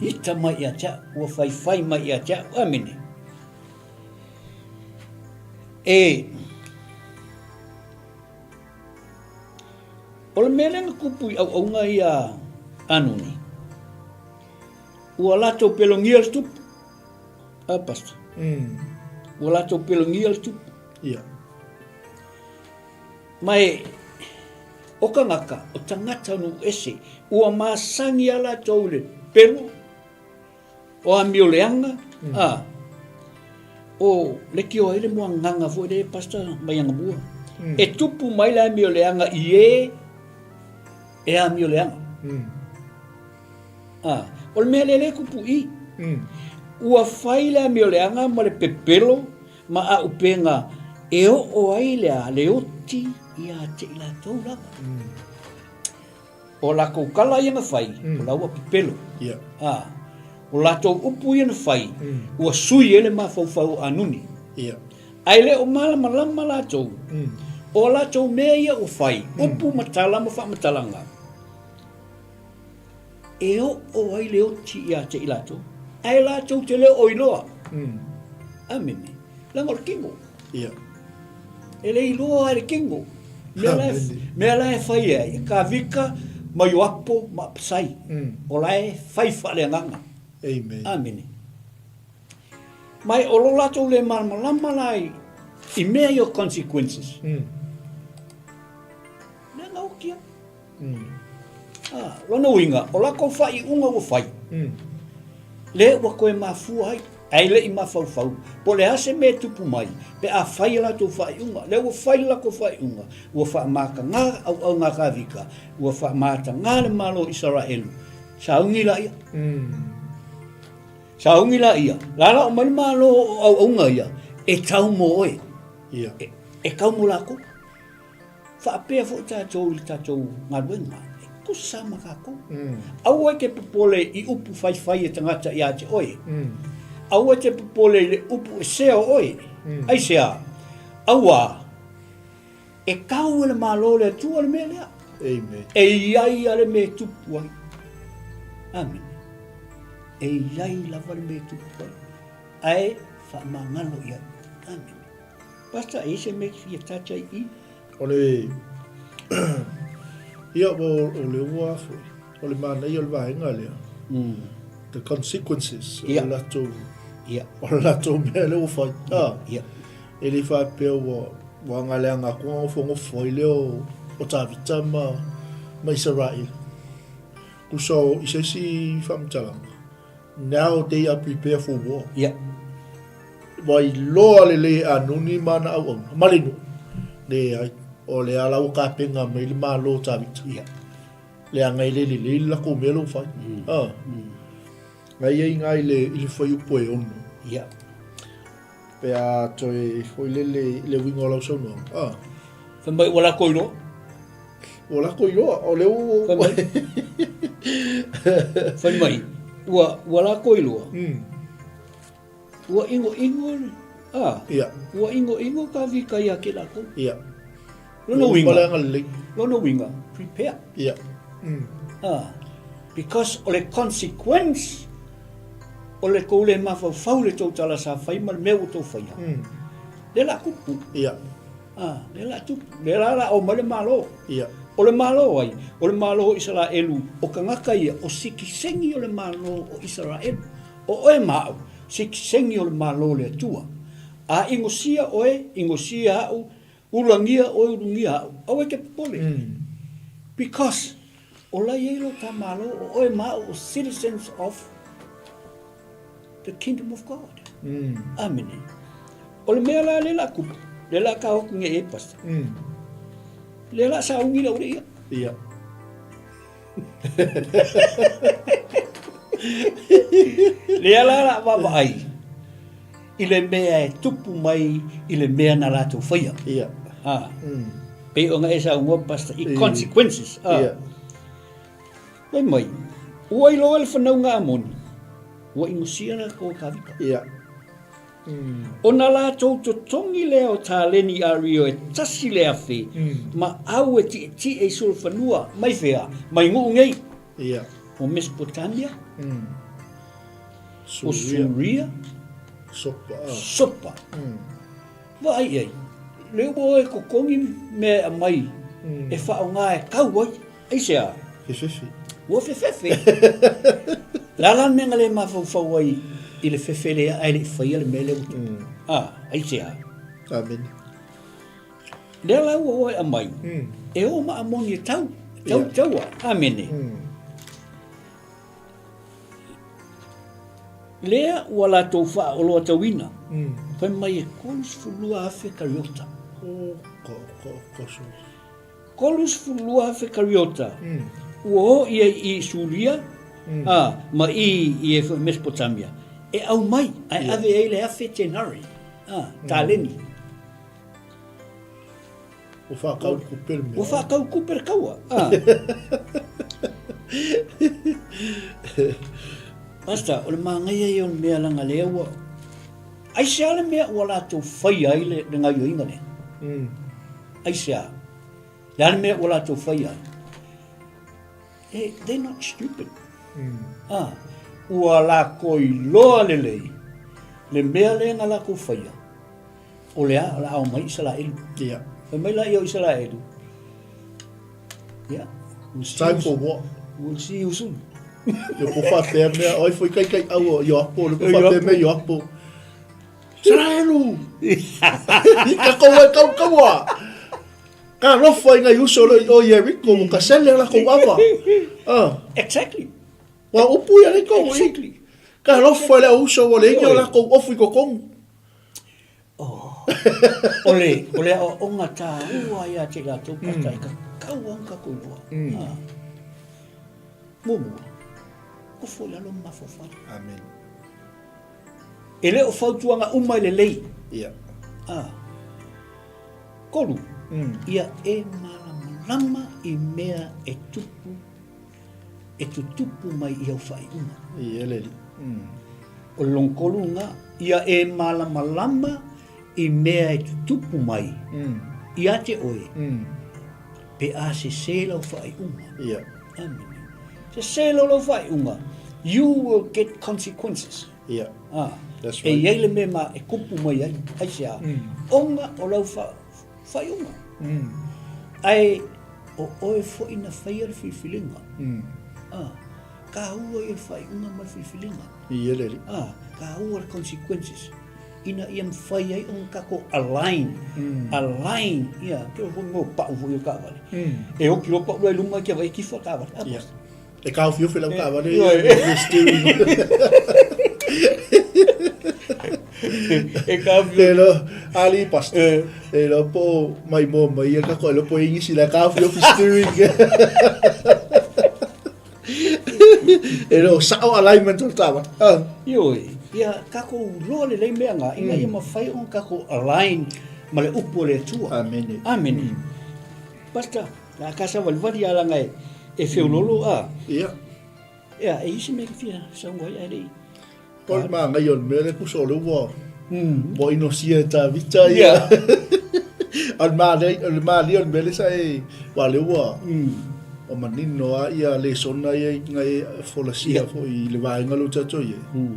ita mai ia te au, ua faifai mai ia te au. Amene. E, o le mea lea na kupu i auaunga ia Anoni, ua latou pelogia le tupu. A, pastor? Ua latou pelogia le tupu. Ia. Ma e, o kangaka, o tagata o nuu ese, ua masani a latou i le pelo, o amioleaga, a, o leitioa ai le moagaga foi lea, Pastor, mai Agamua. E tupu mai le amioleaga i e e amioleaga. A, o le mea lea lea e tupu i. Ua fai le amioleaga ma le pepelo ma aupega e oo ai le a le oti ia te i latou lava. O lakou kala ia na fai, o la ua pepelo. A, o latou upu ia na fai, ua sui ai le mafaufau o Anuni. Ae le o malamalama latou, o a latou mea ia ua fai, upu ma tala ma faamatalaga, E oo ai le oti ia te i latou, ae latou te le o iloa. Amene. Leaga o le kino. Ia. E le iloa e le kino. Mea la e, mea la e fai ai, e Kavika ma Ioapo ma Apasai. O la e fai faaleagaga. Amen. Amene. Mai o lo latou le malamalama la i, i mea ia o consequences. Lea na oti ai. Ā, lona uiga, o lakou faaiuga ua fai, lea ua toe mafua ai, ae le i mafaufau, po o le a se mea e tupu mai pe a fai a latou faaiuga. Lea ua fai le latou faaiuga, ua faamataga auauna a Kavika, ua faamataga le Malo o Isaraelu, sauni laia. Sauni laia, lala mai le Malo o auauna ia, e tau mo oe, e tau mo latou. Faapea foi tatou i le tatou galuega, e tusa ma tatou. Aua e te popole i upu faifai e tagata ia te oe. Aua e te popole i le upu esea o oe. Aisea? Aua e kau e le Malo o le Atua le mea lea. Amen. E i ai lava le mea e tupu ai. Amene. E i ai lava le mea e tupu ai. Ae faamagalo i ai. Amene. Basta e i ai se mea e fia tacha i i. O le Ia, o, o le ua foi, o le manaia o le vaega lea. The consequences o le latou, o le latou mea lea ua fai. Ah, e le faapea ua, ua agaleaga atu nofonofo ai lea o, o Tavita ma, ma Isaraelu. Tusa o i se isi faamatalaga, Now they are prepare for war. Ia. Ua iloa lelei e Anuni ma ana auauna, ma le nuu. Leai, o lea la ua tapena mai le Malo o Tavita. Ia. Leaga e le lelei le latou mea lea ua fai. Ah. Na i ai ina i le, i le fuaiupu e 6. Ia. Pe a toe foi lele i le uiga o lau saunoaga. Ah. Fai mai ua lako iloa. Ua lako iloa, o le ua... Fai mai. Fai mai, ua, ua lako iloa. Ua ingoingo le... Ah. Ia. Ua ingoingo ka vika ia ke lako. Ia. Lona uiga. Paleanga lelei. Lona uiga, prepare. Ia. Ah. Because o le consequence o le tou le mafaufau i le tou tala sa fai ma le mea ua tou faia, lea la tupu. Ia. Ah, lea la tupu. Lea la la omai le Malo. Ia. O le Malo o ai? O le Malo o Isaraelu, o tagata ia, o sitiseni o le Malo o Isaraelu. O oe ma au, sitiseni o le Malo o le Atua. A inosia oe, inosia au, Ulagia oe ulugia au, aua e te popole. Because o la i ai lo ta Malo, o oe ma au o citizens of the kingdom of God. Amene. O le mea la le la kupu, le la ka hoki nge e pastor. Le la sa ungi la ure ia. Ia. Lea la la vaavaai i le mea e tupu mai i le mea na latou faia. Ia. Ha. Pei ona e saunoa pastor i consequences. Ha. Ia. Fai mai, ua iloa e le fanauga a Amoni, ua inosia la kou Tavita. Ia. Ona latou totogi lea o taleni ario e tasi le afe, ma au e tietie i solofanua, mai fea? Mai nuu nei. O Mesopotamia, o Suria, Sopa. Vaai i ai, lea ua o e totogi mea e aumai e faaaoga e kau ai. Aisea? Fefefe. Ua fefefe. Le a la le mea na le mafaufau ai i le fefe lea ae le i faia le mea lea ua tupu? Mm. Ah, aisea? Amene. Lea la ua o e aumai, mm. e o ma Amoni e tau, tau yeah. taua. Amene. Mm. Lea ua latou faaoloatauina, mm. fai mai e 32,000 kariota. Oh, ka, ka, ka, so. 32,000 kariota ua o ia i Suria a ma i i Mesopotamia e aumai ae ave ai le afe tenari, a, taleni. Ua whakau kupe le mea. Ua whakau kupe le kaua. A. Pastor, o le māngaia ia o le mea langa lea ua... Aisea le mea ua latou faia ai le, le gaioiga lea? Mm. Aisea? Le a le mea ua latou faia ai? Eh, they're not stupid. Mm. Ah, ua lakou iloa lelei le mea lea na lakou faia, o le a, o le a omai Isaraelu. Yeah. Fai mai laia o Isaraelu, yeah, we'll see Time for what? We'll see you soon. Le po whapea mea, oi foi kai kai au o Ioapo, le po whapea mea Ioapo. Israelu! I ka kou e kau kaua! Ka alofa i ngai uso le o Yeriko, mo ka sele la kou awa. Ah. Exactly. Wa upu ia le kou. Exactly. Ka alofa i le uso o le inga la kou ofu i kokongu. Oh. O le, o le aoaoga tāua ia te latou pata e ka kau ang ka koiloa. Mm. Ah. Muamua, nofo i lalo ma mafaufau. Amen. E le o fautuaga uma e lelei. Ia. Ah. Kolu, mm. ia e malamalama i mea e tupu, e tutupu mai i au faaiuga. Ia leli. Mm. O le lona kolu nga, ia e malamalama i mea e tutupu mai mm. ia te oe, mm. pe a sese lau faaiuga. Ia. Amen. Sese loa lau faaiuga, you will get consequences. Yeah. Ah, That's e right. iai le mea ma e kupu mai ai, aisea, ona o lau wha, faaiuga. Ae, o oe foi na whaia le filifiliga. Ah, kāua ia le faaiuga ma le filifiliga. Ia le alii. Ah, kāua le consequences. Ina ia mawhai ai ona kako align. Align, ia, te o foi mo pau foi o kaawale. E oki loa pau lai lunga kia vai kifa kaawale. Ah, Yeah. E kāowhiowhi lau kaawale Ioe. ia le steering. E kāowhiowhi. Te lo, ali pastor. E lo po mai mo mai ia kako e lo po ingisi la kāowhiowhi steering. E lo sao alignment o tawa. Ah. Ioe, ia kakou loa lelei mea nga, ina ia mawhai ona kakou align ma le upu o le Atua. Amene. Amene. Pastor, la ka savalivali a langa e, e feololo a. Ia. Ia, e isi mea ke fia saunga ai ai lei. O le māngai o le mea le puso o le ua ua inosia e Tavita ia. O le mālia o le mālia o le mea le sa e wa le ua o manino a ia lesona ia i ngai folasia foi i le vaega lea ua tatou i ai.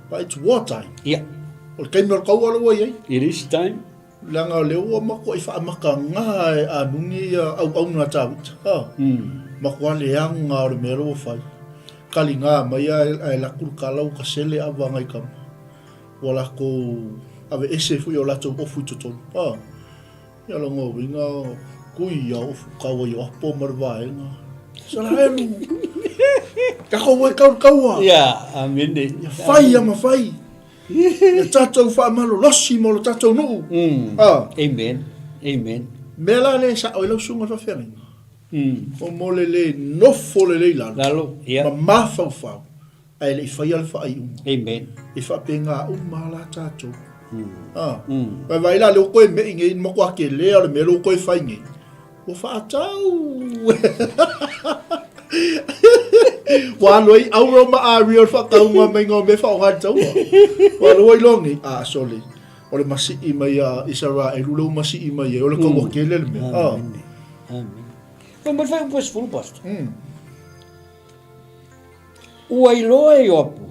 But it's war time. Ia. O le taimi o le kaua lea ua i ai. It is time. Leaga o lea ua matuai faamatagā e Anuni ia auauna a Tavita. Ha. Matua leaga o le mea lea ua fai. Kaligā mai ae laku le kala ua kasele ava ngai kama. Ua lakou aveese foi o latou ofu i totonu. Ha. Ia lona uiga kui ia ofu kaua i o apo ma le vaega. Isaraelu! Takou e kau le kaua! Ia, amene. Ia fai ia ma fai. Ia tatou faamalolosi mo lo tatou nuu. Mm. Ah. Amen. Amen. Mea la le sao i lau susuga i le faafeagaiga. Mm. O mo le le nofo lelei lalo. Lalo, ia. Ma mafaufau, ae le i faia le faaiuga. Amen. E faapena uma la tatou. Mm. Ah. Mm. Vaai la lea ua toe mei nei, matua tele o le mea lea ua toe fai nei. Ua faatau. Ua alu ai Auro ma Ario le faatauga mai o mea faaaoga i le taua. Ua alu ai loa nei, ah sole, o le masii mai a Isaraelu lea ua masii mai ai, o le taua tele le mea. Ah. Amene. Amene. Fai mai le faaiupu e 10, Pastor. Ua iloa e Ioapo,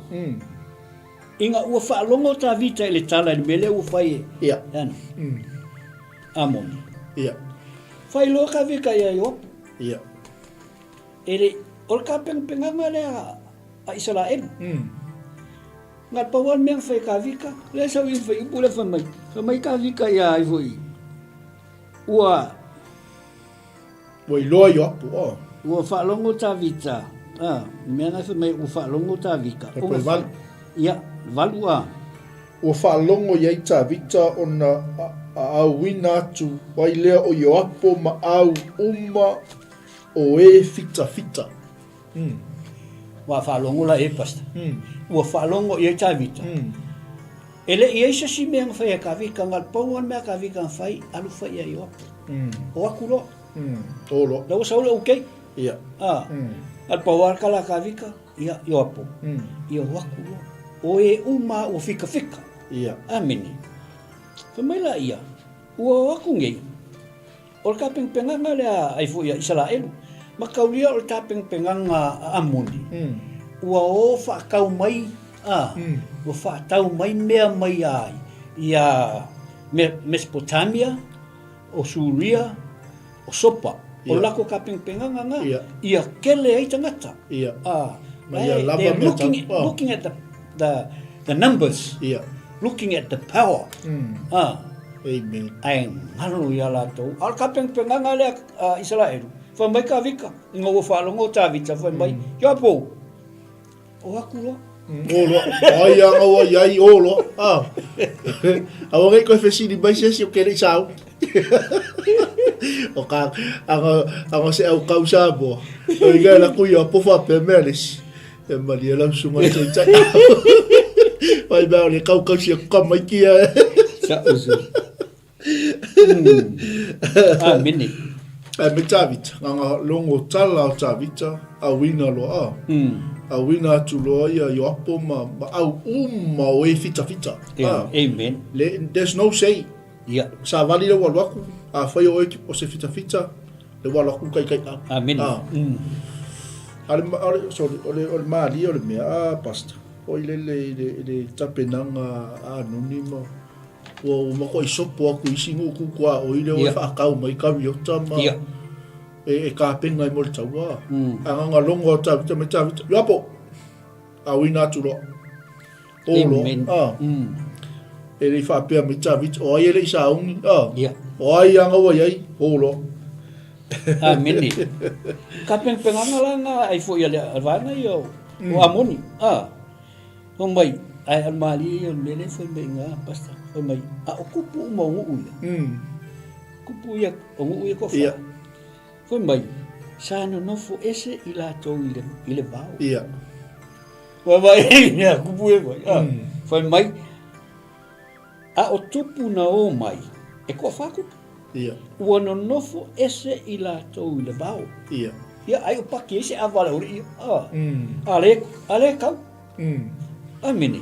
ina ua faalogo Tavita i le tala i le mea lea ua fai e Ia. ana, Amoni. Ia. Faailoa Tavita ia Ioapo. Ia. E le, o le tapenapenaga lea a Isaraelu. Na pau lava le mea na fai e Tavita, lea sau i le fuaiupu lea fai mai, fai mai Tavita ia ai foi, ua... Ua iloa Ioapo, oh. Ua faalogo Tavita, a, mea na fai mai ua faalogo Tavita. Pe valu. Ia, valu a. Ua faalogo i ai Tavita ona auina atu ai lea o Ioapo ma au uma o e fitafita. Ua faalogo la e, Pastor. Ua faalogo i ai Tavita. E le i ai se isi mea na fai e Tavita, na o le pau lava le mea a Tavita na fai, alu fai ia Ioapo. O atu loa. O loa. La ua sau le okay. Ia. Ah. Na o le pau lava le tala a Tavita, ia Ioapo. Ia o atu loa. O e uma ua fikafika. Ia. Amene. Fai mai la ia, ua o atu nei, O le tapenapenaga lea ai foi a Isaraelu, ma taulia o le tapenapenaga a Amoni, ua o faatau mai, a, ua faatau mai mea mai a ia Mesopotamia, o Suria, o Sopa. O le latou tapenapenaga na, ia kele ai tagata. A, they are looking, looking at the numbers, looking at the power. A, Amen. Ae galo ia latou. A o le tapenapenaga lea a Isaraelu, fai mai Tavita, ina ua faalogo Tavita, fai mai, Ioapo, o aku loa. O loa, o ai a ngau ai ai, o loa. Ah. Aua nei koe fesili mai se isi o ke lei sau. O ka, anga, anga se au kau Samoa. O inga la kui o pofa pe mea lesi. E malie lau susuga i taitai. Fai mea o le kaukau sia kuka mai kia. Sa usu. A mini. Ai me Tavita, nganga longo tala o Tavita, a wina loa. A wina atu loa ia Ioapo ma, ma au uma o e fita fita. Yeah, amen. Le, there's no say. Yeah. Sa vali le walu aku, a whai o e o se fita fita, Le ua alu aku kai kai au. Amene. Ah. A le, a le, sorry, o le, o le malie o le mea, ah, pastor, oi le, le, le, le tapenaga a noni ma, ua, ua makuai sopo aku i isi nuu kukua o i le o e whaakau mai kariota ma, Yeah. e, e kāpenga i mo le taua. A nganga longo o Tavita me Tavita, Ioapo! Auina atu loa. O loa. Amen. Ah. E le i faapea mai Tavita, o ai e le i sauni. Ah. Yeah. O ai a ngau ai ai, o loa. Amene. Ka penapenganga la nga ai foi a le a vaega ia o o Amoni. Ah. Fai mai, ai al malie ia o le mea lea fai mai nga pastor. Fai mai, a o kupu uma o nuu ia. Kupu ia o nuu ia toafa. Ia. Fai mai, sa nonofo ese i latou i le, i le vao. Ia. Fai mai, ia, kupu e mai. Ah. Fai mai, a o tupu na o mai, e toafa kupu. Ia. Ua nonofo ese i latou i le vao. Ia. Ia, ai o paki ai se ava le ori ia. Ah. A le, a le kau. Amene.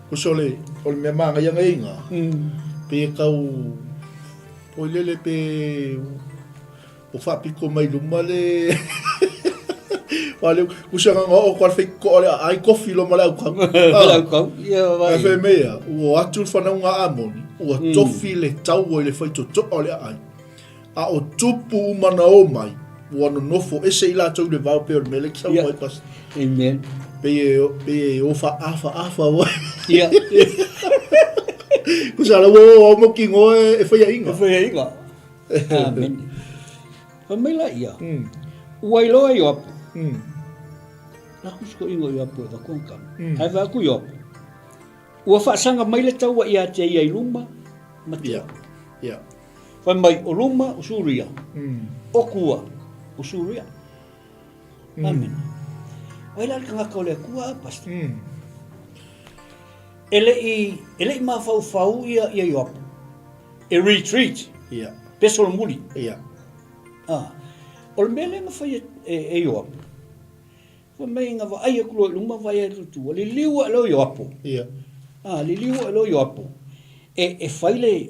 Kuso le, o le mea māngai anga inga. Pe kau, Poi lele pe o faapiko mai luma le Wa le usa nga o kwa fai ko le ai kofi lo ma le aukau. Le aukau. Ia vai. Ai fai mea, ua atu le whanau Amoni, ua tofi le taua i le whai totoa o le aai. A o tupu uma na o mai, ua nonofo ese i latou i le vao pe o le mele ki sau mai pas. Amen. Pe e, pe e o fa afa afa wa. Ia. Kusa la ua o au mau kingo e, e whaia inga. E whaia inga. Amen. Fai mai la ia. Ua iloa Ioapo. La kusi ko ingo Ioapo e vakuang kama. Ai vai aku Ioapo. Ua faasaga mai le taua ia te ia i luma ma tua. Ia. Ia. Fai mai o luma o Suria. O kua o Suria. Amen. O ai la le tagata o le Atua, Pastor? E le i, e le i mafaufau ia, ia Ioapo. E retreat. Ia. Pe solomuli. Ia. Ah. O le mea lea na fai e, e, e Ioapo. Fai mai na vaai atu loa i luma vaai atu i tua, liliu ae loa Ioapo. Ia. A, liliu ae loa Ioapo. E, e fai le,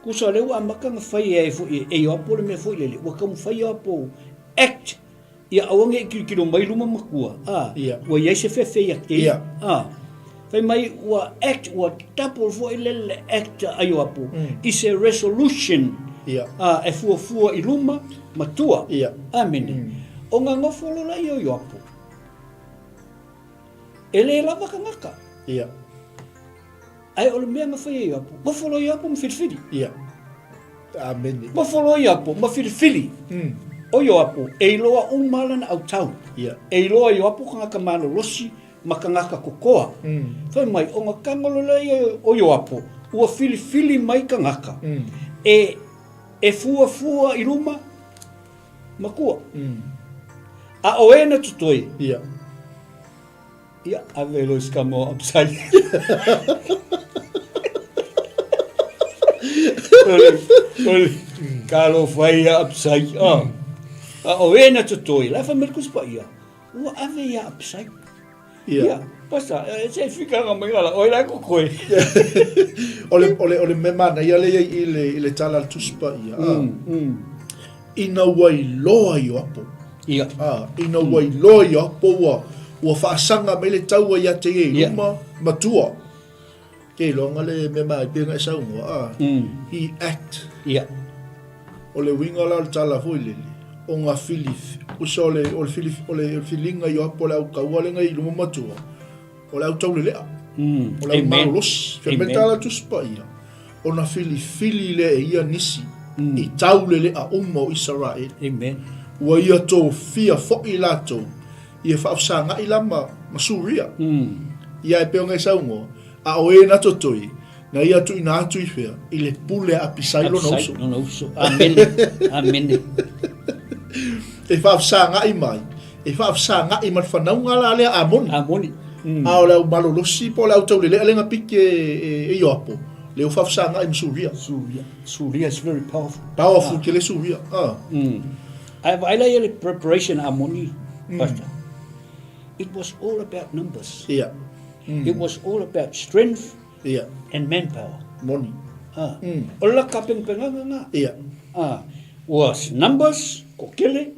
tusa o lea ua amata ona fai e foi e Ioapo le mea foi lele, ua taumafai Ioapo act ia aua ne i tilotilo mai luma ma tua, a, Ia. ua i ai se fefe ia te Ia. A, fai mai ua act, ua double foi lele le act a Ioapo i se resolution Ia. a, e fuafua i luma ma tua. Ia. Amene. Ona nofo loa laia o Ioapo. E le lava tagata. Ia. Ae o le mea na fai e Ioapo, nofo loa Ioapo ma filifili. Ia. Amene. Nofo loa Ioapo ma filifili. O Ioapo, e iloa uma lana autau. Ia. E iloa Ioapo tagata malolosi ma tagata kokoa. Fai mai, ona tago loa lea o Ioapo, ua filifili mai tagata e e fuafua i luma ma tua. A o e na totoe, Ia. Ia, ave loa i se tama o Abisai. O le talofa e ia Abisai. A o e na totoe, la e fai mai le Tusi Paia, ua ave ia Abisai. Ia. Ia, pasa, se fikaga mai la, oi la e kokoe. O le, o le, o le mea manaia lea i le, i le tala a le Tusi Paia, ina ua iloa Ioapo. Ia. Ina ua iloa Ioapo ua, ua faasaga mai le taua ia te ia i luma, matua. Ke iloga le mea mai pei ona e saunoa, a, he act. Ia. O le uiga la o le tala foi lele, o nga fili, usa o le, o le fili, o le filiga Ioapo o le au taua lenga i luma matua, O le au taulelea. O le au malolosi. Fai mai tala Tusi Paia, ona filifili lea e ia nisi i taulelea uma o Isaraele. Amen. Ua ia tofia foi latou ia faafesagai la ma, ma Suria. Ia e pei ona e saunoa, a o e na totoi, na ia tuuina atu i fea? I le pule a Apisai lona uso. Lona uso. Amene. Amene. E faafesagai mai, e faafesagai ma le fanauga la lea Amoni. Amoni. A o le au malolosi po o le au taulelea lea na piki e, e, e Ioapo, lea ua faafesagai ma Suria. Suria. Suria is very powerful. Powerful tele Suria. Ah. Ae vaai la ia le preparation a Amoni, Pastor. It was all about numbers. Ia. It was all about strength Ia. and manpower. Moni. Ah. O le kapengapengaga na. Ia. Ah. Was numbers, kokele,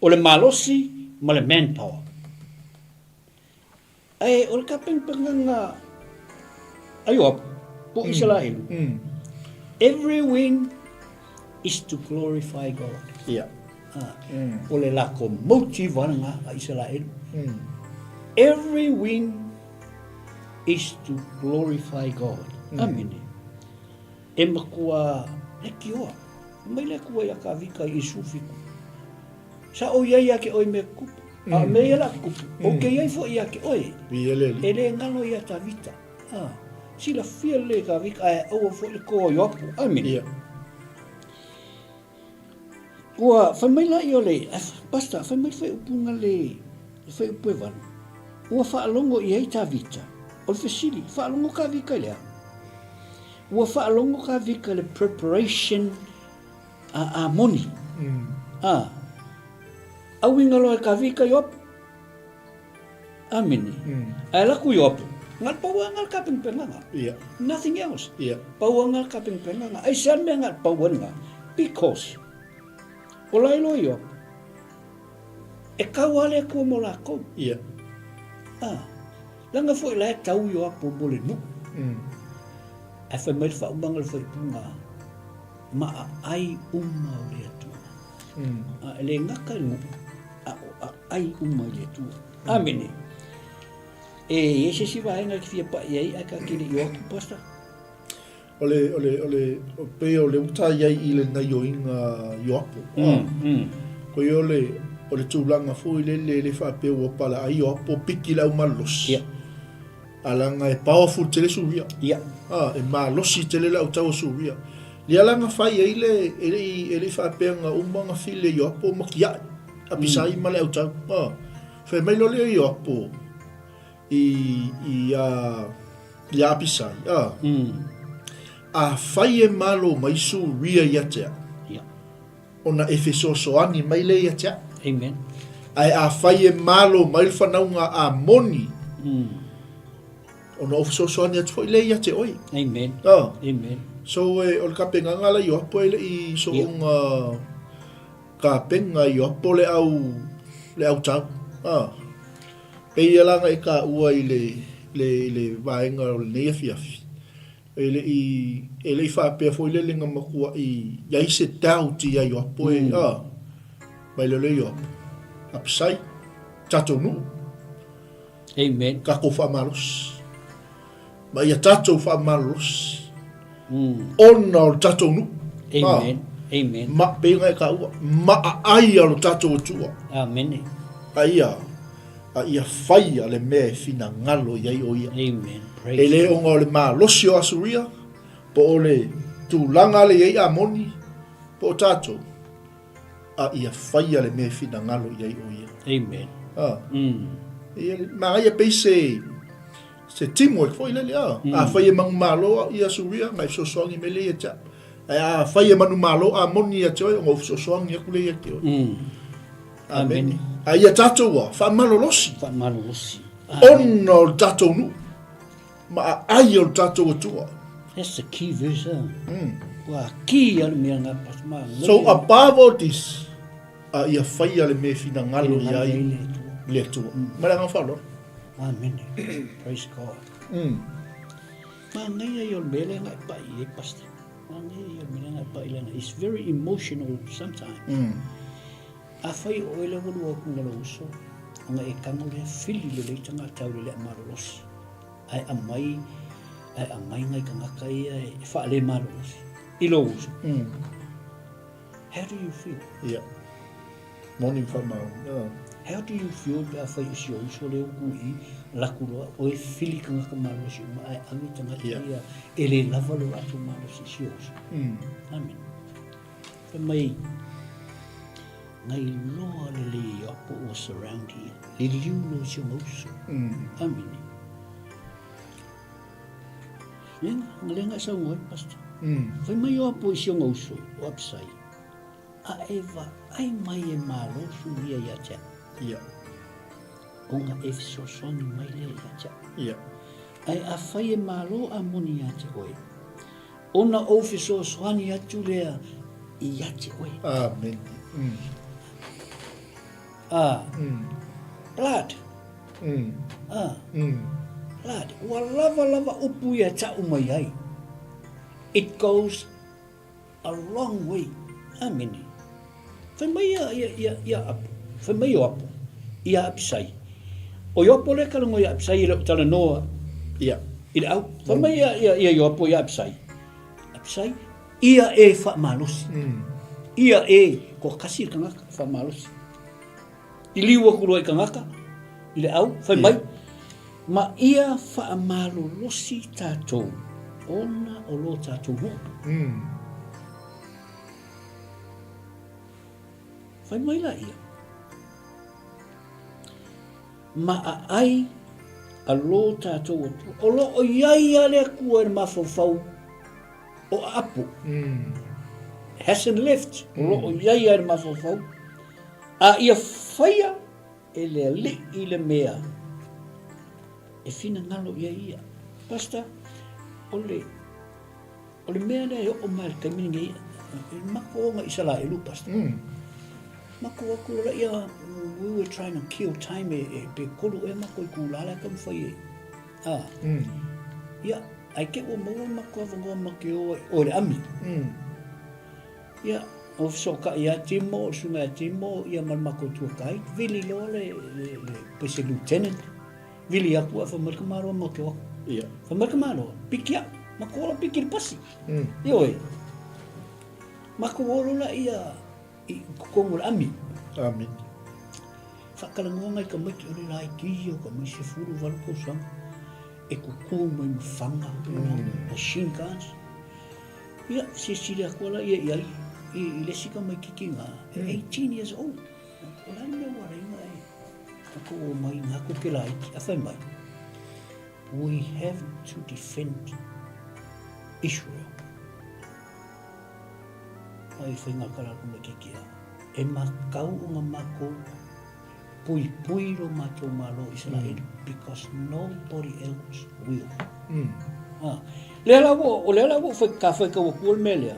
o le malosi ma le manpower. Ae o le kapengapengaga a Ioapo, po o Isaraelu, every win is to glorify God. Ia. Ah, o le lako motive lena a Isaraelu. Every win is to glorify God. Amene. E matua lekioa. Mai le Atua ia Kavika i Isufiku. Sa o iai ia ke oe me kupu. A me ia la kupu. O ke iai fo ia ke oe. E le ngalo ia Tavita. Ah, silafia le Kavika ae aua foi le koa o Ioapo. Amene. Ia. Ua fai mai la ia o le, Pastor, fai mai le faaiupuga le, le faaiupu e valu. Ua faalogo i ai Tavita. O le fesili, faalogo Kavika i le a? Ua faalogo Kavika i le preparation a Amoni. A, auiga loa e Kavika Ioapo. Amene. Ae laku Ioapo, na le pau lava lena o le kapenapenaga. Ia. Nothing else. Ia. Pau lava lena o le kapenapenaga. Aisea le mea na le pau ai lena? Because, o la e iloa Ioapo, e kau lava le Atua mo lakou. Ia. A, leaga foi la e tau Ioapo mo le nuu. Ae fai mai le faaumaga o le faaipuga, ma aai uma o le Atua. A, e le gata i le nuu, a o aai uma i le Atua. Amene. E i ai se isi vaega e te fia pai ai ae ta te le i o atu, Pastor? O le, o le, o le, o pei o le uta i ai i le gaioiga Ioapo. Ko ia o le, o le tulaga foi lele le faapea ua pala ai Ioapo piki le au malolosi. Ia. A leaga e powerful tele Suria. Ia. A, e malosi tele le autau o Suria. Lea la na fai ai le, e le i, e le i faapea na uma na file Ioapo ma tiai, Apisai ma le autau. A, fai mai loa lea Ioapo i, i a, i a Apisai, a, afai e malo mai Suria ia te au. Ia. Ona e fesoasoani mai lea ia te au. Amen. Ae afai e malo mai le fanauga a Amoni, ona ou fesoasoani atu foi lea ia te oe. Amen. Oh. Amen. So e, o le kapegaga la Ioapo e le i soonga yeah. kapenga Ioapo le au le au tau. Ah. Pei e langa e ka ua i le le i le vaega o lenei afiafi. E le i e le i faapea foi lele na matua'i i ai se doubt ia Ioapo e ah. Mai le le Ioapo. Apisai tatou nuu. Amen. Tatou faamalosi. Ma ia tatou faamalolosi. Ona o le tatou nuu. Amen. Amen. Ma pei ona e taua, ma aai a lo tatou Atua. Amene. A ia, a ia faia le mea e finagalo i ai o ia. Amen. Praise E le ona o le malosi o Asuria, po o le tulaga le i ai Amoni, po o tatou, a ia faia le mea e finagalo i ai o ia. Amen. A. Ia, manaia pei se, se teamwork foi lele, a. Afai e manumalo au ia Suria, ngai fesoasoani mai lea ia te au. Ae afai e manumalo Amoni ia te oe, ona ou fesoasoani atu lea ia te oe. Amene. A ia tatou a, faamalolosi. Faamalolosi. Ona o le tatou nuu, ma aai o le tatou Atua. That's the key verse, ah. Ua key a le mea ngā pas ma. So above all this, a ia faia le mea e finagalo i ai le Atua. Ma le agaga faaaloalo. Amene. Praise God. Manaia ia o le mea lea na e pai i ai, Pastor. Manaia ia o le mea lea na e pai i ai. It's very emotional sometimes. Afai o oe lea ua lua atu ma lou uso, ona e tago lea fili lelei tagata au le lea malolosi. Ae aumai, ae aumai nai tagata ia e faale malolosi i lou uso. How do you feel? Ia. Moni whamau. Yeah. How do you feel pe afai o si o uso le uku i laku loa oe fili tagata malosi uma ae ave tagata ia e le lava lo latou malosi i si o uso. Amen. Fai mai, ngai loa lelei ia po ua surround ia. Liliu lo si o uso. Amen. Lenga, lenga e sau ngoi, pastor. Fai mai o apo i si ona uso, o Abisai, a e vaai mai e malo Suria ia te au. Ia. Ona e fesoasoani mai lea ia te au. Ia. Ae afai e malo Amoni ia te oe, ona ou fesoasoani atu lea ia te oe. Amen. Ah. Blood. Ah. Blood. Ua lava lava upu ia e tau mai ai. It goes a long way. Amene. Fai mai ia, ia, ia, ia Apo. Fai mai o Apo. Ia Apisai. O Ioapo lea talanoa ia Apisai e le o talanoa Ia. i le au. Fai mai ia, ia, ia Ioapo ia Apisai. Apisai, ia e faamalosi. Ia e toatasi le tagata e faamalosi. I liu atu loa i tagata, i le au, fai mai, ma ia faamalolosi tatou ona o lo tatou nuu. Fai mai la ia, ma aai a lo tatou Atua. O lo o i ai lava le Atua i le mafaufau o Aapo. Hasn't left. O lo o i ai lava i le mafaufau. A ia faia e le Alii le mea e finagalo i ai ia. Pastor, o le, o le mea lea e oo mai i le taimi lenei, e matou ona Isaraelu, Pastor. Matou o atu loa laia, we were trying to kill time e, e pe tolu ea matou itula la e taumafai e, a. Ia, ae te i ua maua le matou avanoa matou te o ai, o le ami. Ia, ua fesootai ia Timo, le susuga ia Timo, ia ma le matou tour guide, vili loa le, le, le, pei se lieutenant, vili atu ae fai mai le tamaloa matou te o atu. Ia. Fai mai le tamaloa, piki au, matou ola piki i le pasi. Ioe. Matou o loa laia i totonu o le ami. Amene. Faatalanoa nai tamaiti o le laiti ia o tamaiti 18 tausaga e tutu mai ma faga, machine guns. Ia, silasila atu la ia i ai i le isi tamaititi na, e 18 years old. O le a le mea ua ala ai ona e tatou omai na atu ke laiti, a fai mai, we have to defend Israel. Ai fai ngā kala tamaititi a, e matau ona matou. Puipui lo matou Malo o Isaraelu because nobody else will. Ah, lea la ua, o lea la ua ou ka faitau atua le mea lea,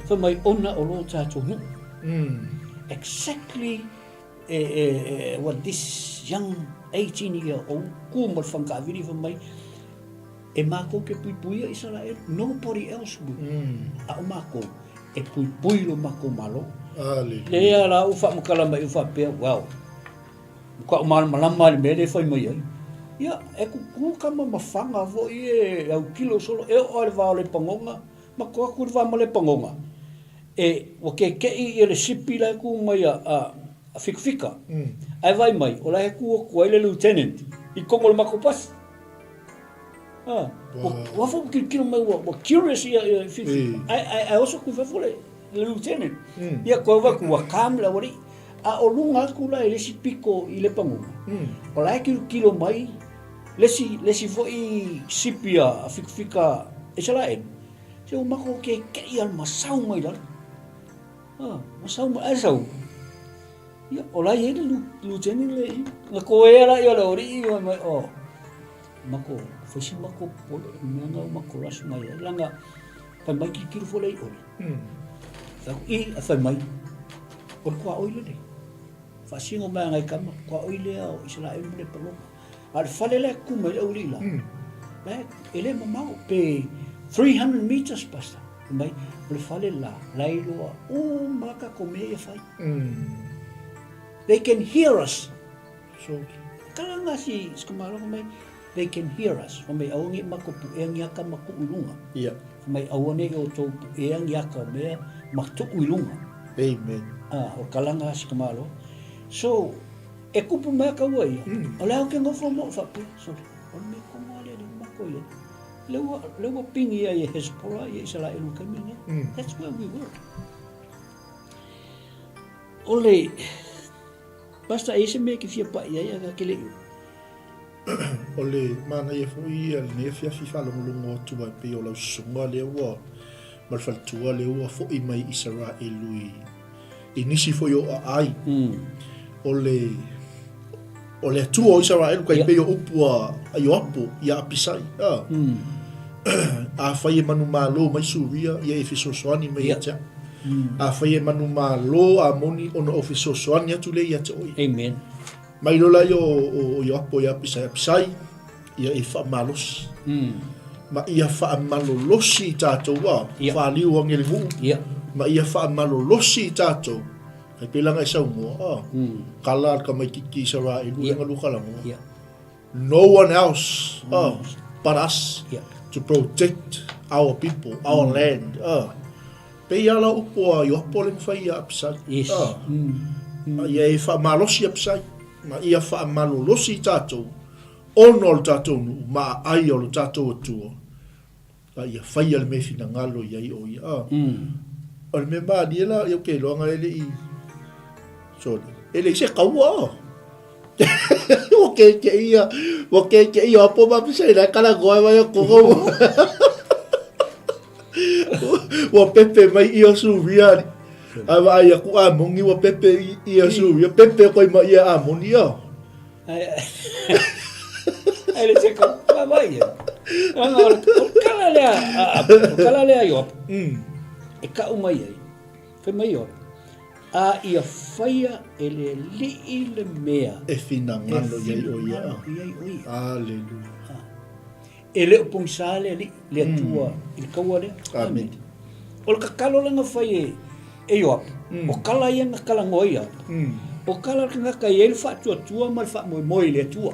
fai mai ona o lo tatou nuu. Exactly e, e, e, what this young 18 year old ku ma le fagataavili fai mai, e makou ke puipuia Isaraelu, nobody else will. A o makou, e puipui lo makou Malo. Aleluia. Lea la ua faamatala mai ua faapea, well, matuai malamalama i le mea lea e fai mai ai. Ia, e kuku kama ma faga foi e autilo solo, e oo lava i le va o Lepagoga, ma to atu i le va ma Lepagoga, e, ua keke'i ia le sipi la e tu mai a, a, a Fikafika, ae vaai mai, o la e tu atu ai le lieutenant i totonu o le matou pasi. Ah, ua foi tilotilo mai ua, ua curious ia, ia Fifi. Ae, ae, ae oso atu i fafo le, le lieutenant. Ia koe vaai atu ua calm le aualii. A o luga atu la i le isi pito i Lepagoga, o la e tilotilo mai le isi, le isi foi sipi a Fikafika Isaraelu, se ua matou keke'i lava ma sau mai lalo. Ah, ma sau mai, ae sau. Ia, o la e i ai le lieutenant lea i i. Na koea la ia o le aualii fai mai, oh, Mako, fai si mako popole, i mea na o mako rush mai ai, langa, fai mai tilotilo foi lea i ole. Fai aku, i, a fai mai, o le tuaoi lele. Faasino mai a nai tama, tuaoi lea o Isaraelu ma Lepanoga. A o le fale la e tutu mai le aualii la, la e, e le mamao, pe 300 meters, pastor. Fai mai, o le fale la, la e iloa uma a tatou mea ia fai. They can hear us. So, kala nga si Skamalo fai mai, they can hear us. Fai mai, aua nei matou puea ni aka ma tuu i luga. Yeah. Fai mai, aua nei outou puea ni aka o mea ma tuu i luga. Amen. Ah, o kala nga si Skamalo. So, e kupu mai a kaua ia, o le ao ke nofo mo faapea, sorry, o le mea tonu a lea lea ua matou i ai. Lea ua, lea ua pingi ai e Hezbollah ia Isaraelu i le taimi lenei. That's where we were. O le, Pastor, e i ai se mea e te fia pai ai a ke le i? O le manaia foi ia lenei afiafi faalogologo atu ai pei o lau susuga lea ua ma le faletua lea ua foi mai Isaraelu i i nisi foi o aai. O le o le Atua o Isaraelu kai pei o upu a a Ioapo ia Apisai. A. Afai e manumalo mai Suria, ia e fesoasoani mai ia te au. Afai e manumalo Amoni ona ou fesoasoani atu lea ia te oe. Amen. Mai loa lea o Ioapo ia Apisai, Apisai, ia e faamalosi. Ma ia faamalolosi i tatou a, Ia. faaliu ange le nuu. Ia. Ma ia faamalolosi i tatou, kai pela ngai saunoa, a, kala al tamaititi Isaraelu Ia. le nga lua kalagoa. Ia. No one else oh, but us yeah. to protect our people, our mm. land. Oh. Pe ia la upo a Ioapo le mawhai ia Apisai. Yes. Oh. Mm. Ia e whaamalosi Apisai. Ma ia whaamalolosi tātou. Ono o le tātou nuu, ma ai o le tātou atua. A ia whaia le mea finagalo i ai o ia. Ah. O le mea mālie la, ia ke loanga e le i... Sorry. E le i se kaua. Ah. Ua ke ke ia, ua ke ke ia apo ma pisa ila kala goa mai o koko. Ua pepe mai ia suria. A wa ai aku a mongi ua pepe ia suria. Pepe koi ma ia a moni ia. Ai le se ka ka vai ia. Ana o le kala lea, o kala lea Ioapo. E kau mai ai. Fai mai Ioapo. A ia faia e le Alii le mea. E finagalo i ai o ia. E finagalo i ai o ia. Aleluia. E le o pogisa le Alii, le Atua i le kaua lea. Amene. O le tatalo lea na fai e, e Ioapo, o kala ia na talanoa ai Ioapo, o kala le tagata e i ai le faatuatua ma le faamoemoe i le Atua.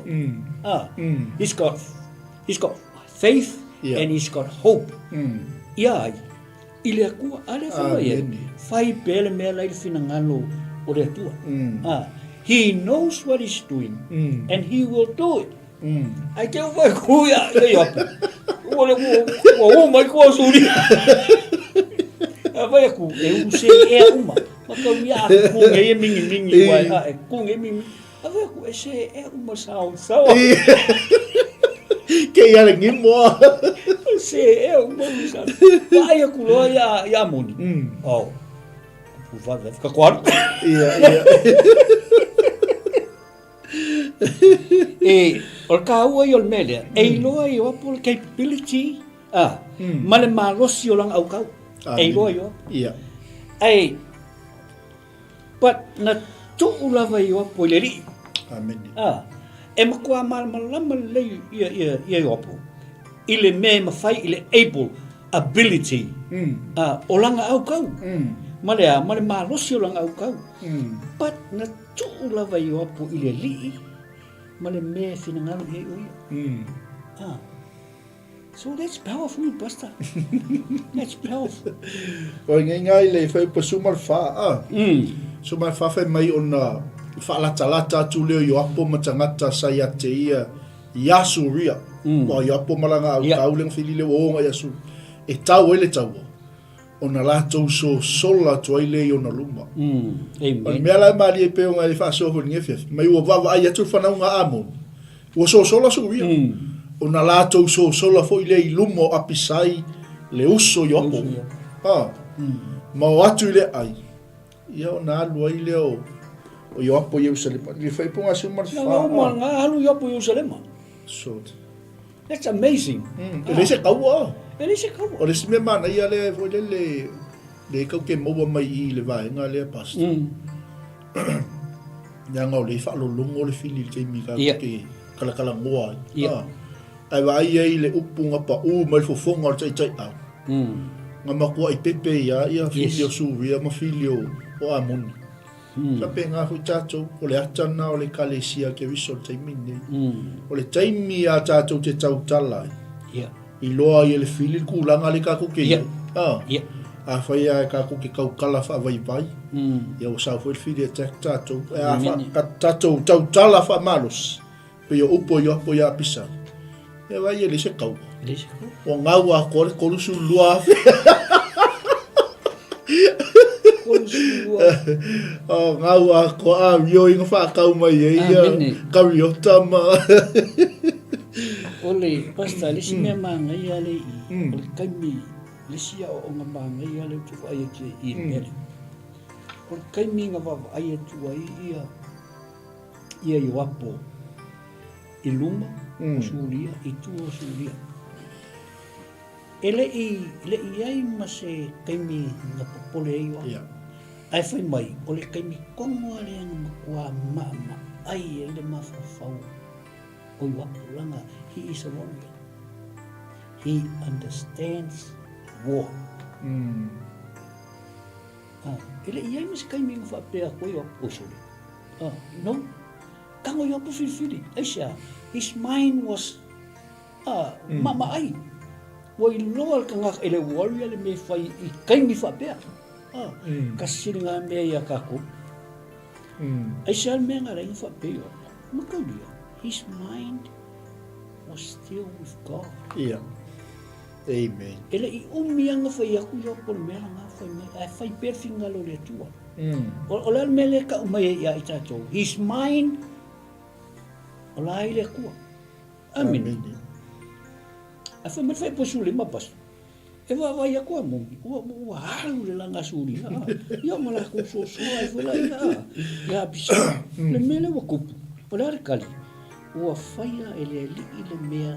Ah, he's got, he's got faith Yeah. and he's got hope. Ia ai, i le Atua, a lea fai mai ai, fai pea le mea la i le finagalo o le Atua. Ah, he knows what he's doing and he will do it. Ai te uwai ku ia ia Ioapo. Ua le ua ua o mai kua suri. A vai aku e u se ea uma. Ma kau ia a ku nge e mingi mingi wai a e ku nge mingi. A vai aku e se ea uma sao sao. Ke ia le ngimoa. Se ea uma sao. Vai aku loa ia ia moni. Oh. Ku vai vai ka koaru. Ia ia. E, o le taua ia o le mea lea, e iloa e Ioapo le capability a, ma le malosi o lana aukau. E iloa e Ioapo. Ia. Ae, but na tuu lava e Ioapo i le Alii. Amene. A, e matua malamalama lelei ia, ia, ia Ioapo i le mea e mafai i le able, ability a, o lana aukau. Ma le a, ma le malosi o lana aukau. But na tuu lava e Ioapo i le Alii ma le mea e finagalo i ai o ia. Ah. So that's powerful, Pastor. That's powerful. O ngai ngai le fai pa suma le fa a. Suma le fa fai mai ona faalatalata atu lea o Ioapo ma tagata sa ia te ia i Asuria. Ua o Ioapo ma lana au tau le fili le ua onga i Asuri. E tau ai le taua. Ona latou sosola atu ai lea i ona luma. Amen. O le mea la e malie pei ona e faasoa foi i lenei afiafi, mai ua vaavaai atu le fanauga a Amoni, ua sosola Suria. Ona latou sosola foi lea i luma o Apisai le uso i Ioapo. A, ma o atu i le aai, ia ona alu ai lea o Ioapo i Ierusalema. I le faaipoga 14. Na uma na alu Ioapo i Ierusalema. Sort. That's amazing. E leai se kaua. E leai se kaua. O le isi mea manaia lea foi lele, le kau ke maua mai i le vaega lea, Pastor. Leaga o lea e faalologo le fili i le taimi ka ke kalakalanoa ai. Ae vaai ai le upu na pau mai le fofoga o le taitaiau. Na matuai pepe ia ia fili o Suria ma fili o Amoni. Sa pēnā foi tātou, o le ata lena o le Ekalesia Keriso i le taimi lenei. O le taimi a tātou te tautala ai, i loa ai e le fili le kūlanga lea kākou ke i ai. Afai lava e kākou ke tautala faavaivai, ia ua sao foi le fili e attack tātou. E a fa, ka tātou tautala faamalosi, pei o upu o Ioapo iā Apisai, ia vaai e leai se kaua. E leai se kaua. Ua gau atoa le 32,000. 32. O, gau atoa a rio i nga whaakau mai e ia Kariota ma... O le, Pastor, le isi mea māngaia le i, o le taimi, le isi aoaoga māngaia lea ou te vaai atu i le mea lea. O le taimi na vaavaai atu ai ia ia Ioapo i luma o Suria, i tua o Suria. E le i, le i i ai ma se taimi na popole ai Ioapo. Yeah. Ae fai mai, o le taimi tonu lava lea na matua maamaai ai le mafaufau o Ioapo, leaga he is a warrior. He understands war. E le i i ai ma se taimi na faapea atu ai Ioapo, oi sole, No, tago Ioapo filifili, aisea? His mind was maamaai. Ua iloa le tagata e le warrior le mea e fai i taimi faapea. Kasi lena mea ia tatou. Aisea le mea na ala ai ona faapea Ioapo? Mataulia, his mind was still with God. Yeah. Amen. E le i umi lava na fai atu Ioapo le mea lena, fai mai, ae fai pea le finagalo o le Atua. O le a le mea lea e tau mai ai ia i tatou? His mind, o la ai le Atua. Amene. Ae fai mai le faaipoa 15 pastor, e vaavaai atu a moni, ua, ua alu le laga Suria, a, ia ma latou soasoa ai foi la ia, a, ia Apisai. Le mea lea ua tupu, o le a le tali? Ua faia e le Alii le mea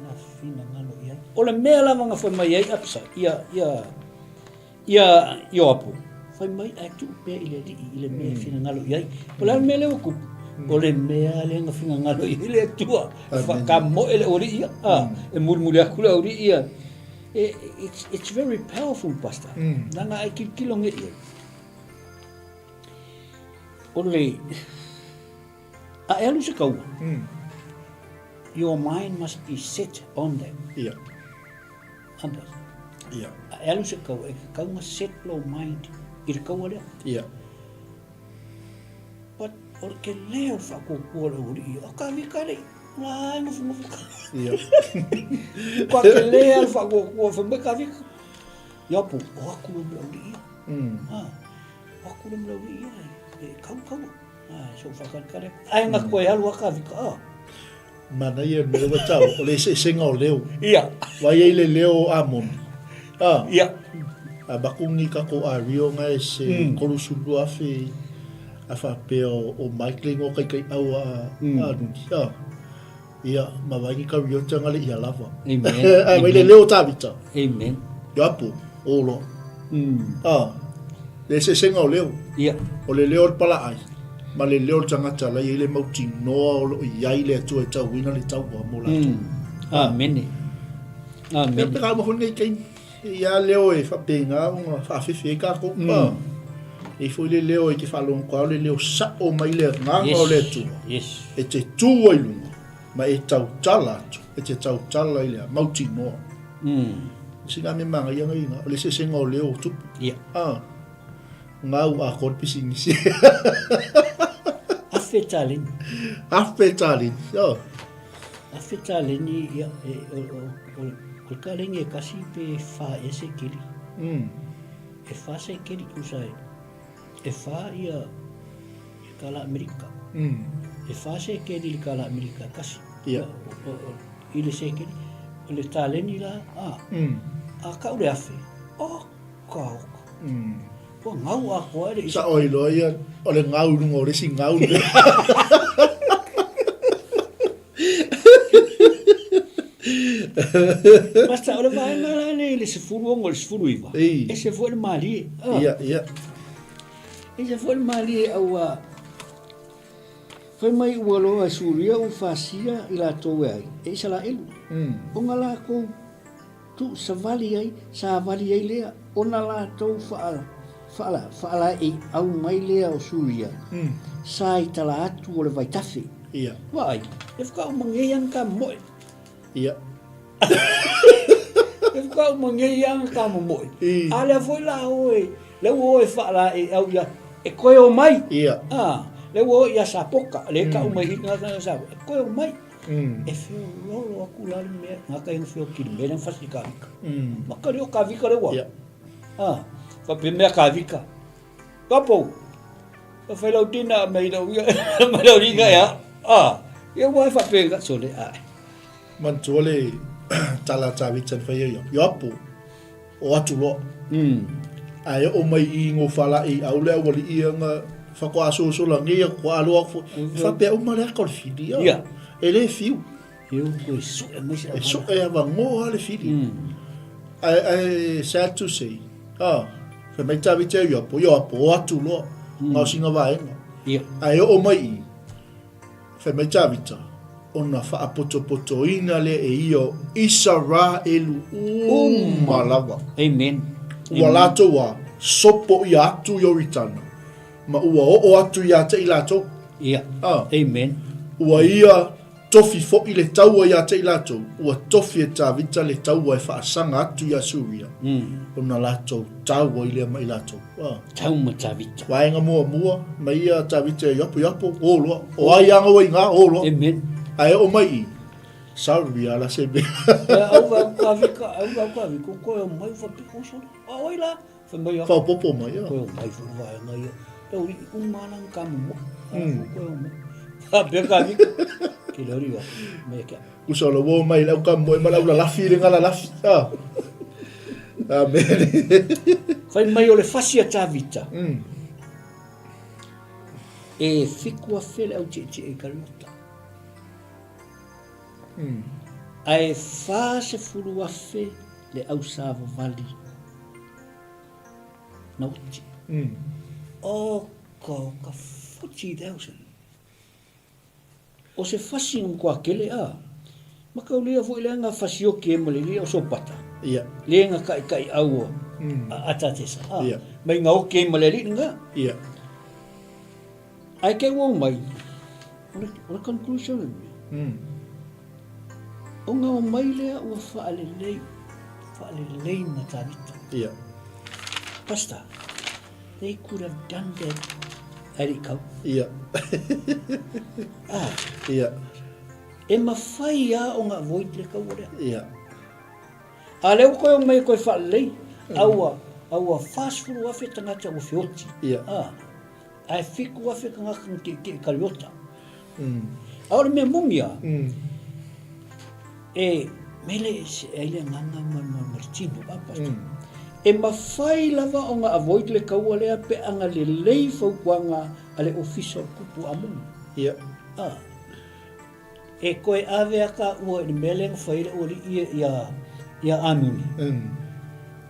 na finagalo i ai. O le mea lava na fai mai ai Apisai, ia, ia, Ia Ioapo, fai mai ae tuu pea i le Alii i le mea e finagalo i ai. O le a le mea lea ua tupu? O le mea lea na finagalo i ai le Atua. E faakamoe le aualii ia, a, e mulimuli atu le aualii ia. E, it's, it's very powerful, Pastor. Leaga a e tilotilo nei i ai, o le, a e alu i se kaua, your mind must be set on that. Ia. Ambas. Ia. A e alu se kaua, e tatau ona set lou mind i le kaua lea. Ia. But o le tele o le faatuatua o le aualii, o ka vika le la e nofonofo ka. Ia. Ka tele a le faatuatua, fai mai ka vika. Ia po, o atu loa ma le aualii ia. Ha. O atu loa ma le aualii ia, e kau kaua. Ha, se i ou faakalikali atu. Ae na toe alu a ka vika, a. Manaia le mea ua tau, o le eseesega o leo. Ia. Wai ai le leo o Amoni. Ah. Ia. A baku ni kako a rio nga e se 32,000. A faapea o Mike le igoa kaikaiʻau a Nuni, a, ia, ma vai ni Kariota nga le ia lava. Amen. Ae vai le leo o Tavita. Amen. Ioapo, o loa. A, le eseesega o leo. Ia. O le leo o le palaai, ma le leo o le tagata la e i ai le mautinoa o lo o i ai le Atua e tauina le taua mo latou. Amene. Amene. Ia, pe ka uma foi lenei taimi. E i ai leo e faapena ona faafefe ai tatou. Mm. E i foi le leo e te faalogo o le leo sa'o mai le agaga yes. o le Atua. Yes. E te tū ai luga ma e tautala atu, e te tautala i le mautinoa. Sina me manaia ngai ina, o le eseesega o leo o tupu. Yeah. Ah. Ngau a ko pisinisi. Afe taleni. Afe taleni. Oh. Afe taleni, ia, e, o, o, o, o le kaleni e kasi pe fa e sekeli. E fa sekeli tusa e. E fa ia i kala Amerika. E fa sekeli i kala Amerika kasi. Ia. O, o, o, i le sekeli. O le taleni la, a. A kau le afe. O, ka oka. Ua gau atoa e le Sa'o ai loa ia, o le gau i luga o le isi gau le. Pastor, o le vaega la lea i le 16 i le 19, Ei. ese foi le malie. Ah. Ia, ia. Ese foi le malie auā fai mai ua loa e Suria ua fasia i latou e ai, e Isaraelu. Ona lakou Tuu savali ai, savali ai lea, ona latou whaala, whaala, whaalaeiau mai lea o Suria, sa i tala atu o le vaitafe. Ia. Vaai, e whakaumangei ana ka moe. Ia. E whakaumangei ana ka momoe. I. A lea foi la oe, lea ua oe whaalaeiau ia, e koe o mai. Ia. A, lea ua oe ia Sapoka, lea e kau mai i ngā Sapoka, e koe o mai. E feololo aku la le mea, ngā kai nga feoki le mea lea fasi ka vika. Maka leo ka vika le ua. Ah, fa pe mea ka vika. Ka pou. Ka whai lau tina mai lau ia, mai lau ringa ia. Ah, ia ua e fa pe nga sole ai. Manatua le tala a Tavita na fai ai au, Ioapo, o atu loa. Ae oo mai i ngo falaei au le aualii ia nga whakoasoaso la ngeia kua alo aku foi. E faapea uma le aka o le fili. Ia. E le fiu. E o e sue mai se E sue avangoa le fili. Ae, ae sad to say, ah, fai mai Tavita e Ioapo, Ioapo, o atu loa, ngaosinga vaega. Ia. Ae oo mai i, Fai mai Tavita, ona faapotopotoina lea e ia o Isaraelu uma lava. Amen. Ua latou a sopo ia atu Ioritana, ma ua oo atu ia te i latou. Ia. A. Amen. Ua ia tofi foi le taua ia te i latou, ua tofi e Tavita le taua e faasaga atu ia Suria, ona latou taua i lea ma i latou. A. Tau ma Tavita. Vaega muamua, mai ia Tavita e Ioapo, Ioapo, o loa. O ai anga ua inga, o loa. Amen. Ae oo mai i, sorry ala se mea. Ia, au au ka vika, au au ka vika, koe o mai fa piko solo. A oi la, fa mai a. Whaopopo mai, ia. Koe o mai fa vaega ia. Tau i uma la ka mo. Koe o mai. Fa pe ka vika. Ke le ori wa. Me kia. Usa o le uo mai le au ka moe ma le au lalafi le nga lalafi. Ah. Amen. Fai mai o le fasi a Tavita. E 7,000 le au tietie i Kariota. Ae 40,000 le au savavali na oti. O ka, ka 40,000. O se fasi na matua kele a. Makaulia foi lea nga fasi oki e ma le lia o Sopata. Ia. Le nga kai kai au o a Atatesa. A. Ia. Mai nga oki e ma le li nga. Ia. Ai ke ua mai. O le, o le conclusion le mea. O nga o mai lea ua whaalelei, whaalelei ma Tavita. Ia. Pastor, they could have done that ae le i kau. Ia. Ah. Ia. E mawhai a o nga avoid le kaua lea. Ia. A lea ua koe o mai koe whaalelei, aua, aua 40,000 tagata ua feoti. Ia. Ah. Ae 7,000 tagata na tietie i Kariota. A o le mea moni a, e mele e se ai le agaga ma, ma, ma le tino, a pastor. E mafai lava ona avoid le kaua lea pe ana lelei fautuaga a le Ofisa o le Tupu Amoni. Ia. A. E toe ave a taua i le mea lea na fai ai le aualii ia ia ia Anuni. Mm.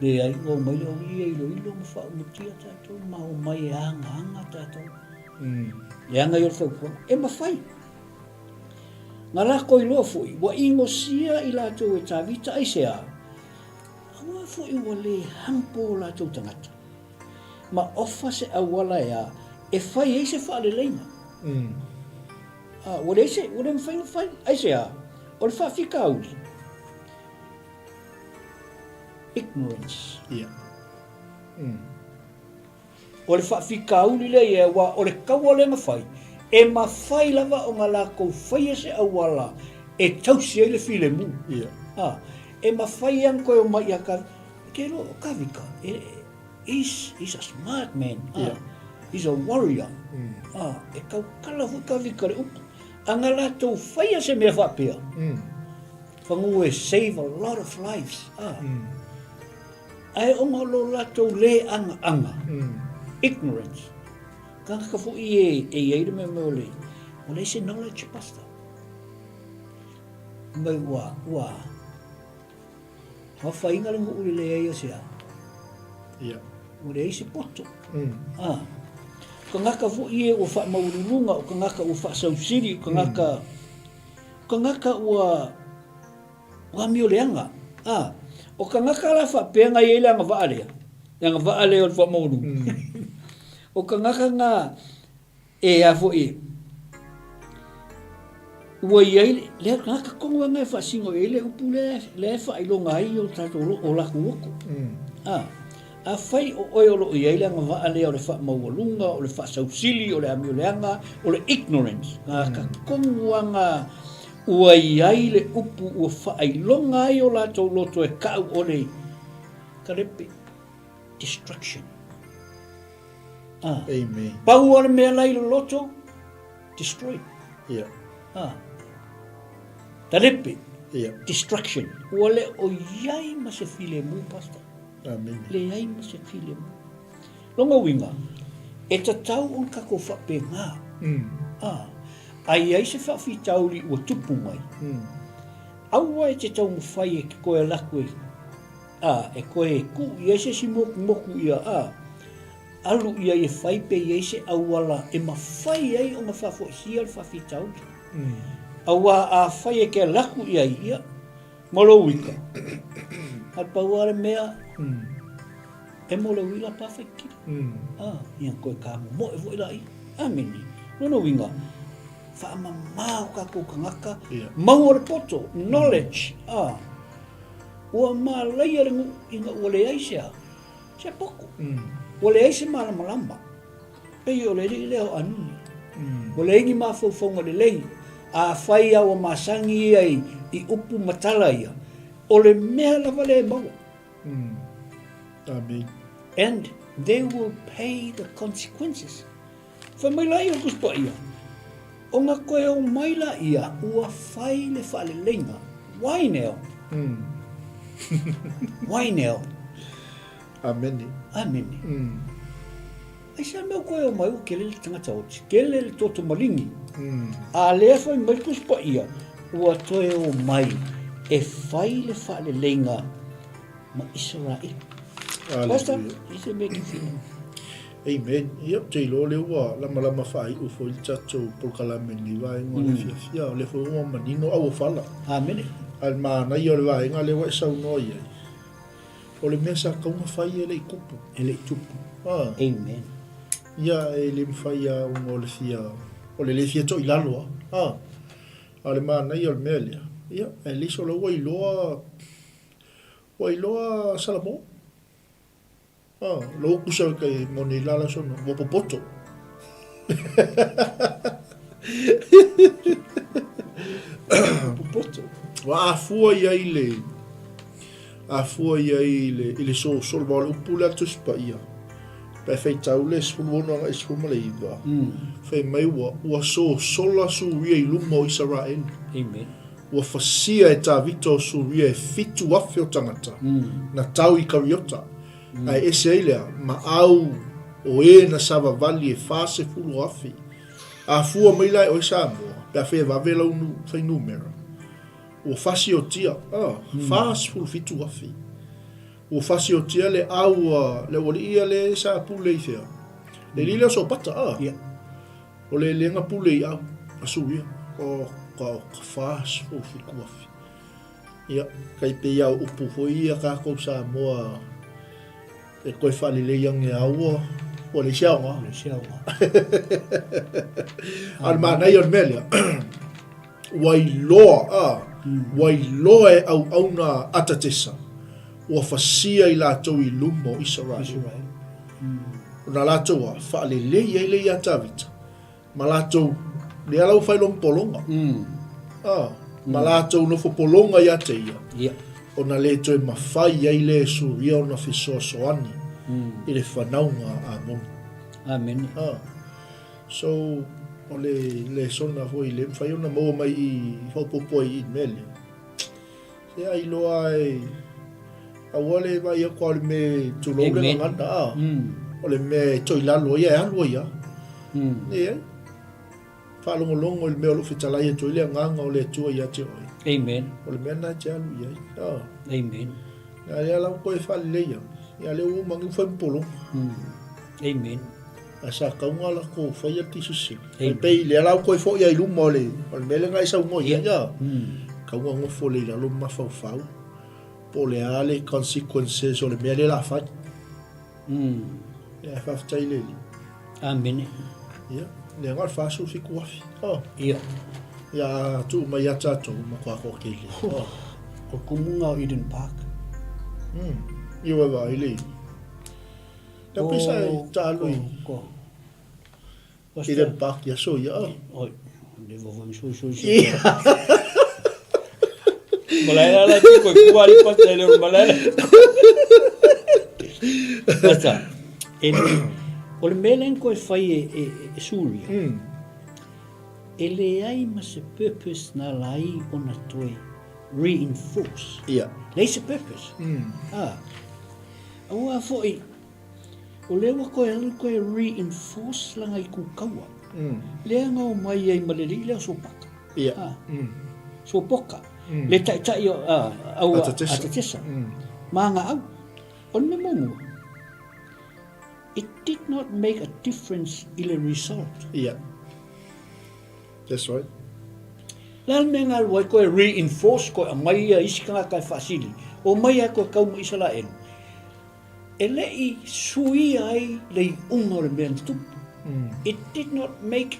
Leai, ua omai le aualii ia e iloilo ma faaumatia tatou ma omai e agaaga tatou. Mm. Leaga ia o le fautuaga. E mafai. Na latou iloa foi, ua inosia i latou e Tavita aisea? Aua foi ua le humble o latou tagata, ma ofa se auala e a e fai ai se faaleleiga. Mm. A, ua leai se, ua le mafai ona fai. Aisea? O le faafitauli, ignorance. Ia. Mm. O le faafitauli lea ia, aua o le kaua lea na fai, e mafai lava ona latou faia se auala e tausi ai le filemu. Ia. A, e mafai lava ona toe omai ia Kavika. Ou te iloa o Kavika, e, he's, he's a smart man. A, Ia. He's a warrior. A, e tautala foi Kavika i le upu. A na latou faia se mea faapea, Mm. whanau e save a lot of lives. A, Mm. Ae ona o lo latou le agaaga, ignorance, tagata foi e i ai le mea o le, ua leai se knowledge pastor. Mai ua, ua, afaina le nuu i le leai o se a. Ia. Ua leai se poto. Mm. Ah. Tagata foi e ua faamaualuluga, o tagata ua faasausili, o tagata, mm. tagata ua, Ua amio leaga. A, o kangaka la faapea na i ai le agavaa lea, le agavaa lea o le faamaualuga. O kangaka na e a foi, ua i ai le kangaka tonu lava na e faasino i ai le upu lea, lea e faailoga ai o tatou, o latou loto. A, afai o oe o lo o i ai le agavaa lea o le faamaualuga, o le faasausili, o le amio leaga, o le ignorance, kangaka tonu lava na Ua i ai le upu ua faailoga ai o latou loto e kau ʻole kalepe, destruction. Ah. Amen. Pau o le mea la i le loto, destroy. Yeah. Ah. Talepe, yeah. Destruction. Ua le o iai ma se filemu, Pastor. Amen. Leai ma se filemu. Lona uiga, e tatau ona tatou faapena. A, a i ai se faafitauli ua tupu mai, aua e te taumafai e te toe alu atu e, a, e toe tuu i ai se isi motumotu ia, a, alu i ai e fai pe i ai se auala e mafai ai ona faafoisia le faafitauli. Aua afai e te alu atu i ai, ia, ma lou ika, a pau lava le mea, Emo le uila pa whaikiri. Mm. Ah, ia koe ka moe foi la i. Amene. Lona uiga, whaamamao kākou kangaka, yeah. mau o le poto, knowledge. Mm. Ah, ua mālaia le nuu ina ua leai se a, se poko. Mm. Ua leai se malamalama. Pei o le alii lea o Anuni. Mm. Ua leai ni mafaufauga lelei. Afai a ua masani ia i, i upu ma tala ia, o le mea lava lea e maua. Mm. Amen. And they will pay the consequences. Fai mai la ia o Tusi Paia, o nga koe o mai la ia, ua fai le faaleleiga. Why now? Mm. Why now? Amene. Amene. Mm. Ai se mea koe o mai ua kele le tagata oti, kele le toto malingi. Mm. A lea fai mai le Tusi Paia, ua toe o mai e fai le faaleleiga ma Isaraelu. Pastor, Hallelujah. i se mea ki whina. Amen. Ia, ou te iloa lea ua lamalama faaiu foi le tatou polokalame i lenei vaega o le afiafi. A o lea foi ua manino auofala. Amene. A o le manaia o le vaega lea ua e saunoa i ai, o le mea sa tatau ona fai e le i tupu. E le i tupu. Ah. Amen. Ia, e le mafai lava ona o le fia, o le le fia toilalo lava. Ah. A o le manaia o le mea lea, ia, at least o la ua iloa, ua iloa Salamo. Ah, lou kusa kai moni lala sono, ua popoto. Popoto. Ua afua ia i le, afua ia i le, i le sosolo, ma o le upu lea a le Tusi Paia, pe faitau le 16 agai 19, fai mai ua, ua sosola Suria i luma o Isaraelu. Amen. Ua fasia e Tavita o Suria e 7,000 o tagata, na tau i Kariota. Ae ese ai lea, ma au o e na savavali e 40,000. A fua mai la e oe Samoa, pe afai e vave lau fuainumera, ua fasiotia, 47,000. Ua fasiotia le au a le aualii ia le sa pule i fea? Le alii lea o Sopata, a? O le lea na pule i au, a Suia, o ka o ka 47,000. Ia, kai pei a o upu foi ia kākou Samoa e koe faalelei ane a ua, ua leai se aoga. Leai se aoga. A o le manaia o le mea lea, ua iloa, a, ua iloa e auauna Atatesa, ua fasia i latou i luma o Isaraelu. Isaraelu. Ona latou a, faalelei ai lea ia Tavita, ma latou, lea la ua fai lona pologa. A, ma latou nofo pologa ia te ia, Ia. ona le toe mafai ai lea e Suria ona fesoasoani i le fanauga a Amoni. Amene. A. So, o le lesona foi le mafai ona maua mai i faaopoopo ai i le mea lea. Se ai loa e aua le vaai atu o le mea tulou le gagana a. O le mea e toilalo ai e alu ai lava. Leai. Faalogologo i le mea o lo o fetalai atu ai le agaga o le Atua ia te oe. Amen. O le mea lena e te alu i ai. Oh. Amen. Ia lea la ua toe faalelei atu. Ia lea ua uma ane ua fai ma pologa. Amen. Ae sa tatau ona latou faia le decision. E pei lea la ua toe foi ai i luma o le o le mea lea na e saunoa i ai. Ia. Tatau ona nofo lelei i lalo ma mafaufau po o le a le consequences o le mea lea o le a fai. Ia, faafetai i le Alii. Amene. Ia, lea na o le 47,000. Oh. Ia. Ia, a tuu mai ia tatou, matua toatele. Oh. O le kumuga o Eden Park. Ia ua vaai le. Ia pei sa e taalo i. Ko. Eden Park i aso ia. Oh. Oi. Le vava mi soi soi soi. Malaela la ti ko kuari pasta le malaela. Pasta. E o le mea lea na koe fai e, e, e Suria. E leai ma se purpose na ala ai ona toe reinforce. Ia. Leai se purpose. Ah. Aua foi, o lea ua koe alu koe reinforce lana itu kaua. Lea na omai ai ma le alii lea o Sopaka. Ia. Ah. Sopoka. Le taitai o, ah, au Atatesa. Atatesa. Ma ana au. O le mea muamua, it did not make a difference i le result. Ia. That's right. Le a le mea na alu ai koe reinforce koe aumai ia isi tagata e faasili, omai ai koe kau ma Isaraelu. E le i suia ai le iuga o le mea na tupu. It did not make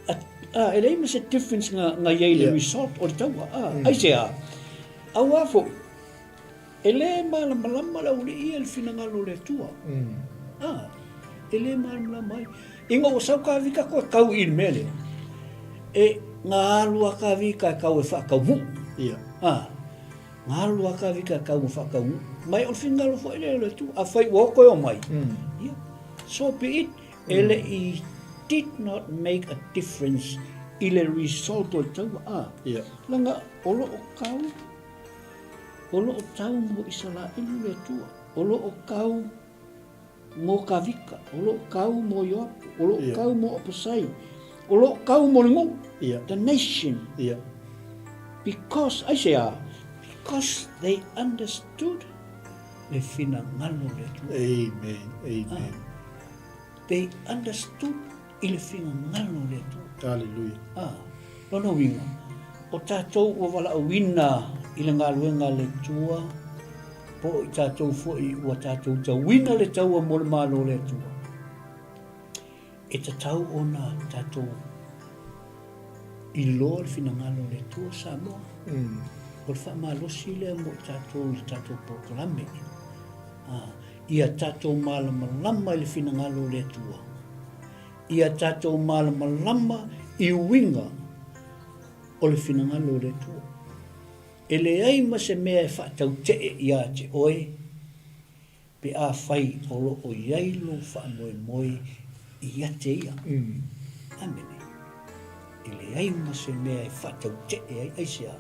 a, a e leai ma se difference na, na i ai le result o le taua. A, aisea? Aua foi, E lē malamalama le aualii ia i le finagalo o le Atua. A, e lē malamalama ai. Ina ua sau Kavika koe kau i le mea lea, e na alu a Kavika e kau e faataunuu. Ia. A, na alu a Kavika e kau e faataunuu. Mai o le finagalo foi lea o le Atua. Afai ua o koe omai, ia, so be it. E le i did not make a difference i le result o le taua. A, Ia. leaga o lo o kau O lo o tau mo Isaraelu le Atua, o lo o kau mo Kavika, o lo o kau mo Ioapo, o lo o kau mo Apasai, o lo o kau mo le nuu, the nation. Because, aisea? Because they understood le finagalo o le Atua. Amen, amen. They understood i le finagalo o le Atua. Hallelujah. A, lona uiga, o tatou ua valaauina i le galuega a le Atua, po o i tatou foi ua tatou tauina le taua mo le Malo o le Atua, e tatau ona tatou iloa le finagalo o le Atua Samoa. O le faamalosi lea mo i tatou i le tatou polokalame. A, Ia tatou malamalama i le finagalo o le Atua. Ia tatou malamalama i uiga o le finagalo o le Atua. E leai ma se mea e faatautee ia te oe pe afai o lo o i ai lou faamoemoe ia te Ia. Amene. E leai ma se mea e faatautee ai, aisea?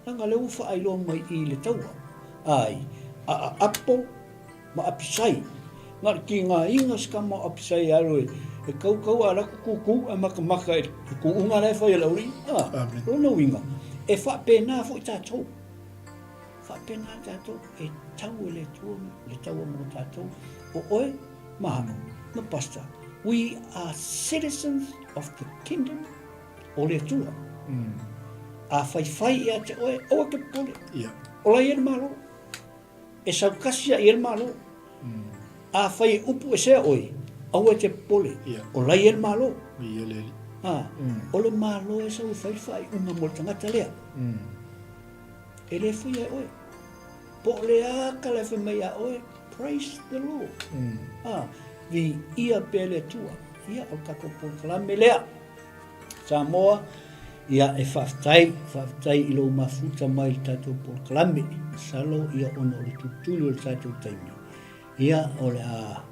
Leaga lea ua faailoa mai i le taua, ai, a aapo. Ma Apisai, na o le tigaina o si tama o Apisai e alu e kaukau a alu atu tutu ae matamata i le tuuga la e fai e le aualii. A, o lona uiga, e faapena foi tatou. Faapena tatou, e tau e le Atua le taua mo tatou. O oe ma au ma Pastor, we are citizens of the kingdom o le Atua. A faifai ia te oe, aua e te popole. Ola ia le Malo. E sau kasi a i ai le Malo. Afai e upu esea oe, aua e te popole, o la i ai le Malo. A, o le Malo e sau e fai le faaiuga mo le tagata lea. E le faia e oe. Po o le a tala e fai mai ia oe, praise the Lord. A, viia pea le Atua. Ia, o le tatou polokalame lea. Samoa, ia e faafetai, faafetai i lou mafuta mai i le tatou polokalame. Masalo ia ona o le tulituli o le tatou taimi, ia o le a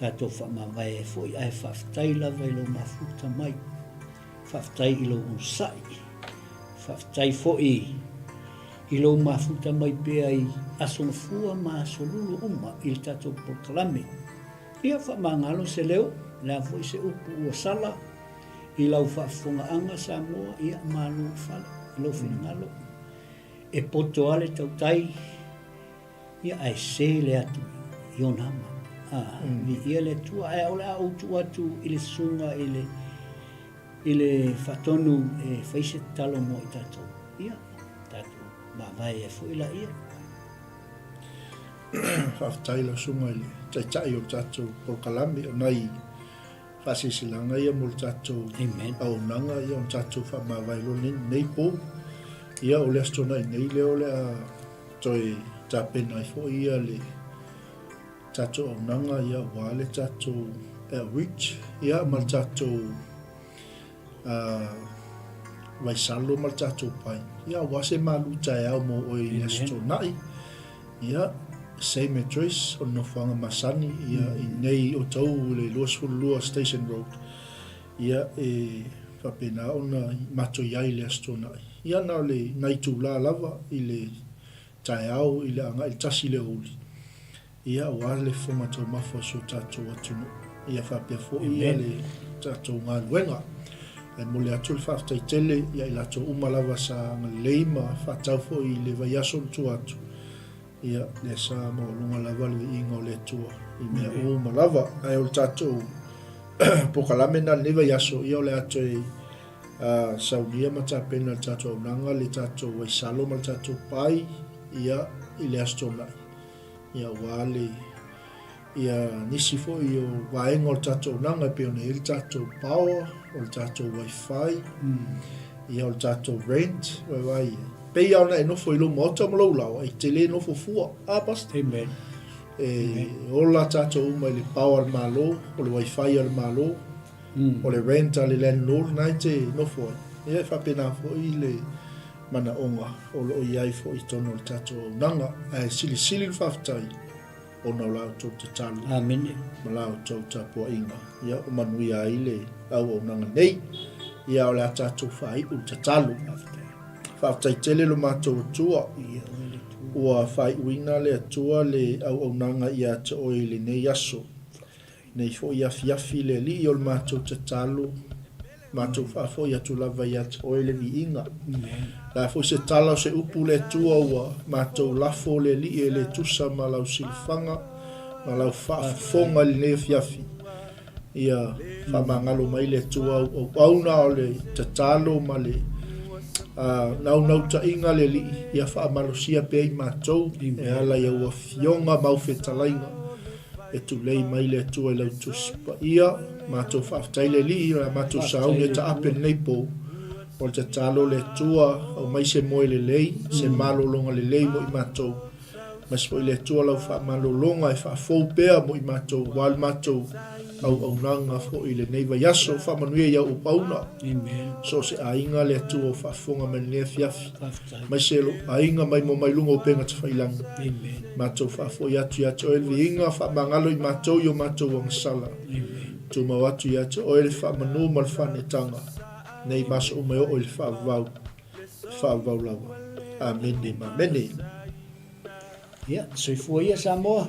tatou faamavae ai foi, ae faafetai lava i lou mafuta mai. Faafetai i lou onosai. Faafetai foi i lou mafuta mai pea i aso gafua ma aso lulu uma i le tatou polokalame. Ia faamagalo se leo, o le a foi se upu ua sala i lau faafofogaaga Samoa, ia malu i fale i lou finagalo. E poto lava le tautai, ia ae se le atu i ona ama. A, viia le Atua, ae o le a ou tuu atu i le susuga i le, i le faatonu e fai se tatalo mo i tatou. Ia, tatou mavae ai foi laia. Faafetai i lau susuga i le Taitai o le tatou polokalame, o nai faasilasilaga ia mo le tatou auaunaga ia ona tatou faamavae loa lenei po. Ia o le Aso Toonai nei lea o le a toe tapena ai foi ia le tatou auaunaga ia aua le tatou outreach ia ma le tatou Vaisalo ma le tatou pai. Ia, aua se malu taeao mo oe i le Aso Toonai. Ia, same address, o le nofoaga masani, ia, i nei o Tau i le 22 Station Road. Ia, e faapena ona matou i ai i le Aso Toonai. Ia, na o le nai itula lava i le taeao i le agai i le 1 i le aoauli. Ia aua le fofoga taumafa o si o tatou atunuu. Ia faapea foi ia le tatou galuega. Ae momoli atu le faafetai tele ia i latou uma lava sa agalelei ma faatau foi i le vaiaso na tua atu. Ia lea sa maualuga lava le viiga o le Atua i mea uma lava. Ae o le tatou polokalame na i lenei vaiaso, ia o le a toe saunia ma tapena le tatou auaunaga, le tatou vaisalo ma le tatou pai ia i le Aso Toonai. Ia aua le ia nisi foi o vaega o le tatou auaunaga e pei ona i ai le tatou power, o le tatou wifi, ia o le tatou rent, vaevae ia. Pei lava ona e nofo i lou maota ma lou laoa, e te le nofo fua. A, Pastor? Amen. E ola tatou uma i le power a le Malo, o le wifi a le Malo, o le rent a le landlord na e te nofo ai. Ia e faapena foi le manaoga o lo o i ai foi i totonu o le tatou auaunaga, ae silisili le faafetai ona o la outou tatalo Amene. ma la outou tapuaiga, ia o manuia ai le auaunaga nei. Ia o le a tatou faaiu le tatalo. Faafetai. Faafetai tele lo matou Atua. Ia oe le Atua. Ua faaiuina le Atua le auaunaga ia te oe i lenei aso. Nei foi afiafi le Alii o le matou tatalo, matou faafoi atu lava ia te Oe le viiga. O le a foi se tala o se upu le Atua ua matou lafo le Alii e le tusa ma lau silafaga ma lau faafofoga i lenei afiafi. Ia faamagalo mai le Atua au auauna o le tatalo ma le naunautaiga le Alii, ia faamalosia pea i matou e ala i au afioga ma au fetalaiga. E tulei mai le Atua i lau Tusi Paia. Matou faafetai le Alii, o le a matou sauni e taape lenei po. O le tatalo le Atua, aumai se moe lelei, se malologa lelei mo i matou. Aemaise foi le Atua lau faamalologa e faafou pea mo i matou, aua le matou auaunaga foi i lenei vaiaso. Faamanuia i au auauna. So o se aiga le Atua o faafofoga mai lenei afiafi. Aemaise lou aiga mai mo mai luga o upega tafailagi. Matou faafoi atu ia te Oe le viiga, faamagalo i matou i o matou agasala. Tumau atu ia te Oe le faamanu ma le faaneetaga, nei ma aso uma e oo i le faavavau, le faavavau lava. Amene ma amene. Ia, soifua ia Samoa.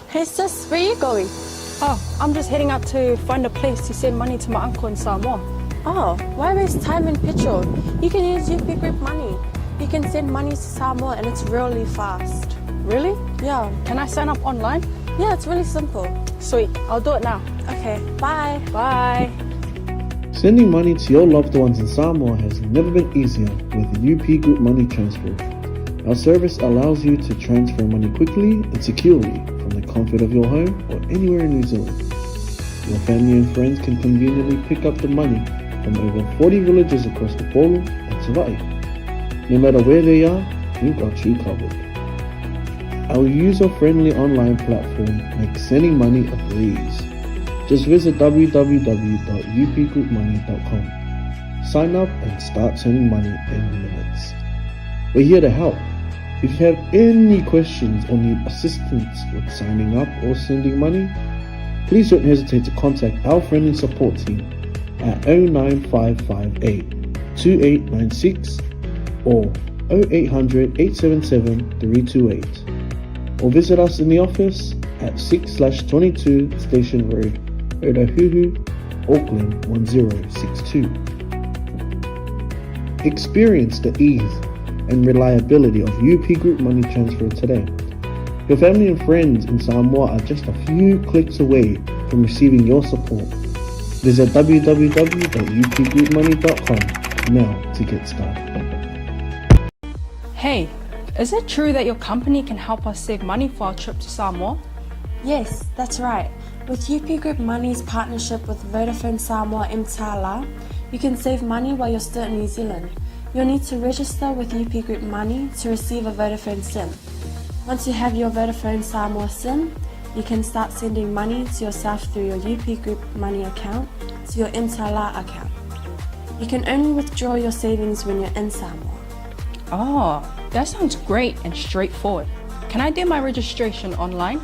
Hey sis, where are you going? Oh, I'm just heading out to find a place to send money to my uncle in Samoa. Oh, why waste time and petrol? You can use UP Group Money. You can send money to Samoa and it's really fast. Really? Yeah. Can I sign up online? Yeah, it's really simple. Sweet, I'll do it now. Okay, bye. Bye. Sending money to your loved ones in Samoa has never been easier with UP Group Money Transfer. Our service allows you to transfer money quickly and securely from the comfort of your home or anywhere in New Zealand. Your family and friends can conveniently pick up the money from over 40 villages across the Upolu and Savai'i. No matter where they are, we've got you covered. Our user-friendly online platform makes sending money a breeze. Just visit www.upgroupmoney.com. Sign up and start sending money in minutes. We're here to help. If you have any questions or need assistance with signing up or sending money, please don't hesitate to contact our friendly support team at 09558 2896 or 0800 877 328 or visit us in the office at 6/22 Station Road, Otahuhu, Auckland 1062. Experience the ease and reliability of UP Group Money Transfer today. Your family and friends in Samoa are just a few clicks away from receiving your support. Visit www.upgroupmoney.com now to get started. Hey, is it true that your company can help us save money for our trip to Samoa? Yes, that's right. With UP Group Money's partnership with Vodafone Samoa Mtala, You can save money while you're still in New Zealand. You'll need to register with UP Group Money to receive a Vodafone SIM. Once you have your Vodafone Samoa SIM, you can start sending money to yourself through your UP Group Money account to your MTLR account. You can only withdraw your savings when you're in Samoa. Oh, that sounds great and straightforward. Can I do my registration online?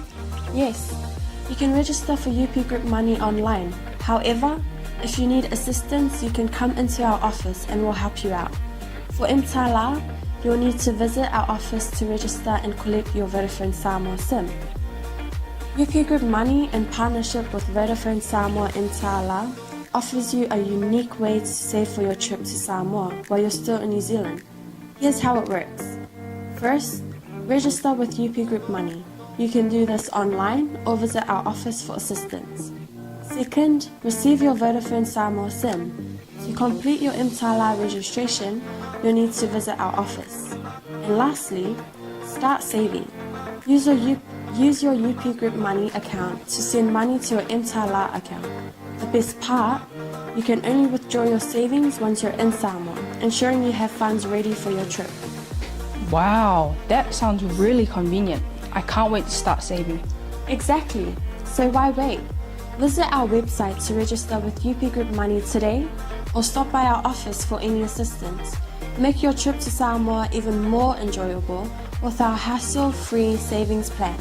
Yes, you can register for UP Group Money online. However, if you need assistance, you can come into our office and we'll help you out. For MTLR, you'll need to visit our office to register and collect your Vodafone Samoa SIM. UP Group Money, in partnership with Vodafone Samoa MTLR, offers you a unique way to save for your trip to Samoa while you're still in New Zealand. Here's how it works. First, register with UP Group Money. You can do this online or visit our office for assistance. Second, receive your Vodafone Samoa SIM. To complete your MTLR registration, you'll need to visit our office. And lastly, start saving. Use your, U- use your UP Group Money account to send money to your MTLR account. The best part, you can only withdraw your savings once you're in Samoa, ensuring you have funds ready for your trip. Wow, that sounds really convenient. I can't wait to start saving. Exactly. So why wait? Visit our website to register with UP Group Money today or stop by our office for any assistance. Make your trip to Samoa even more enjoyable with our hassle-free savings plan.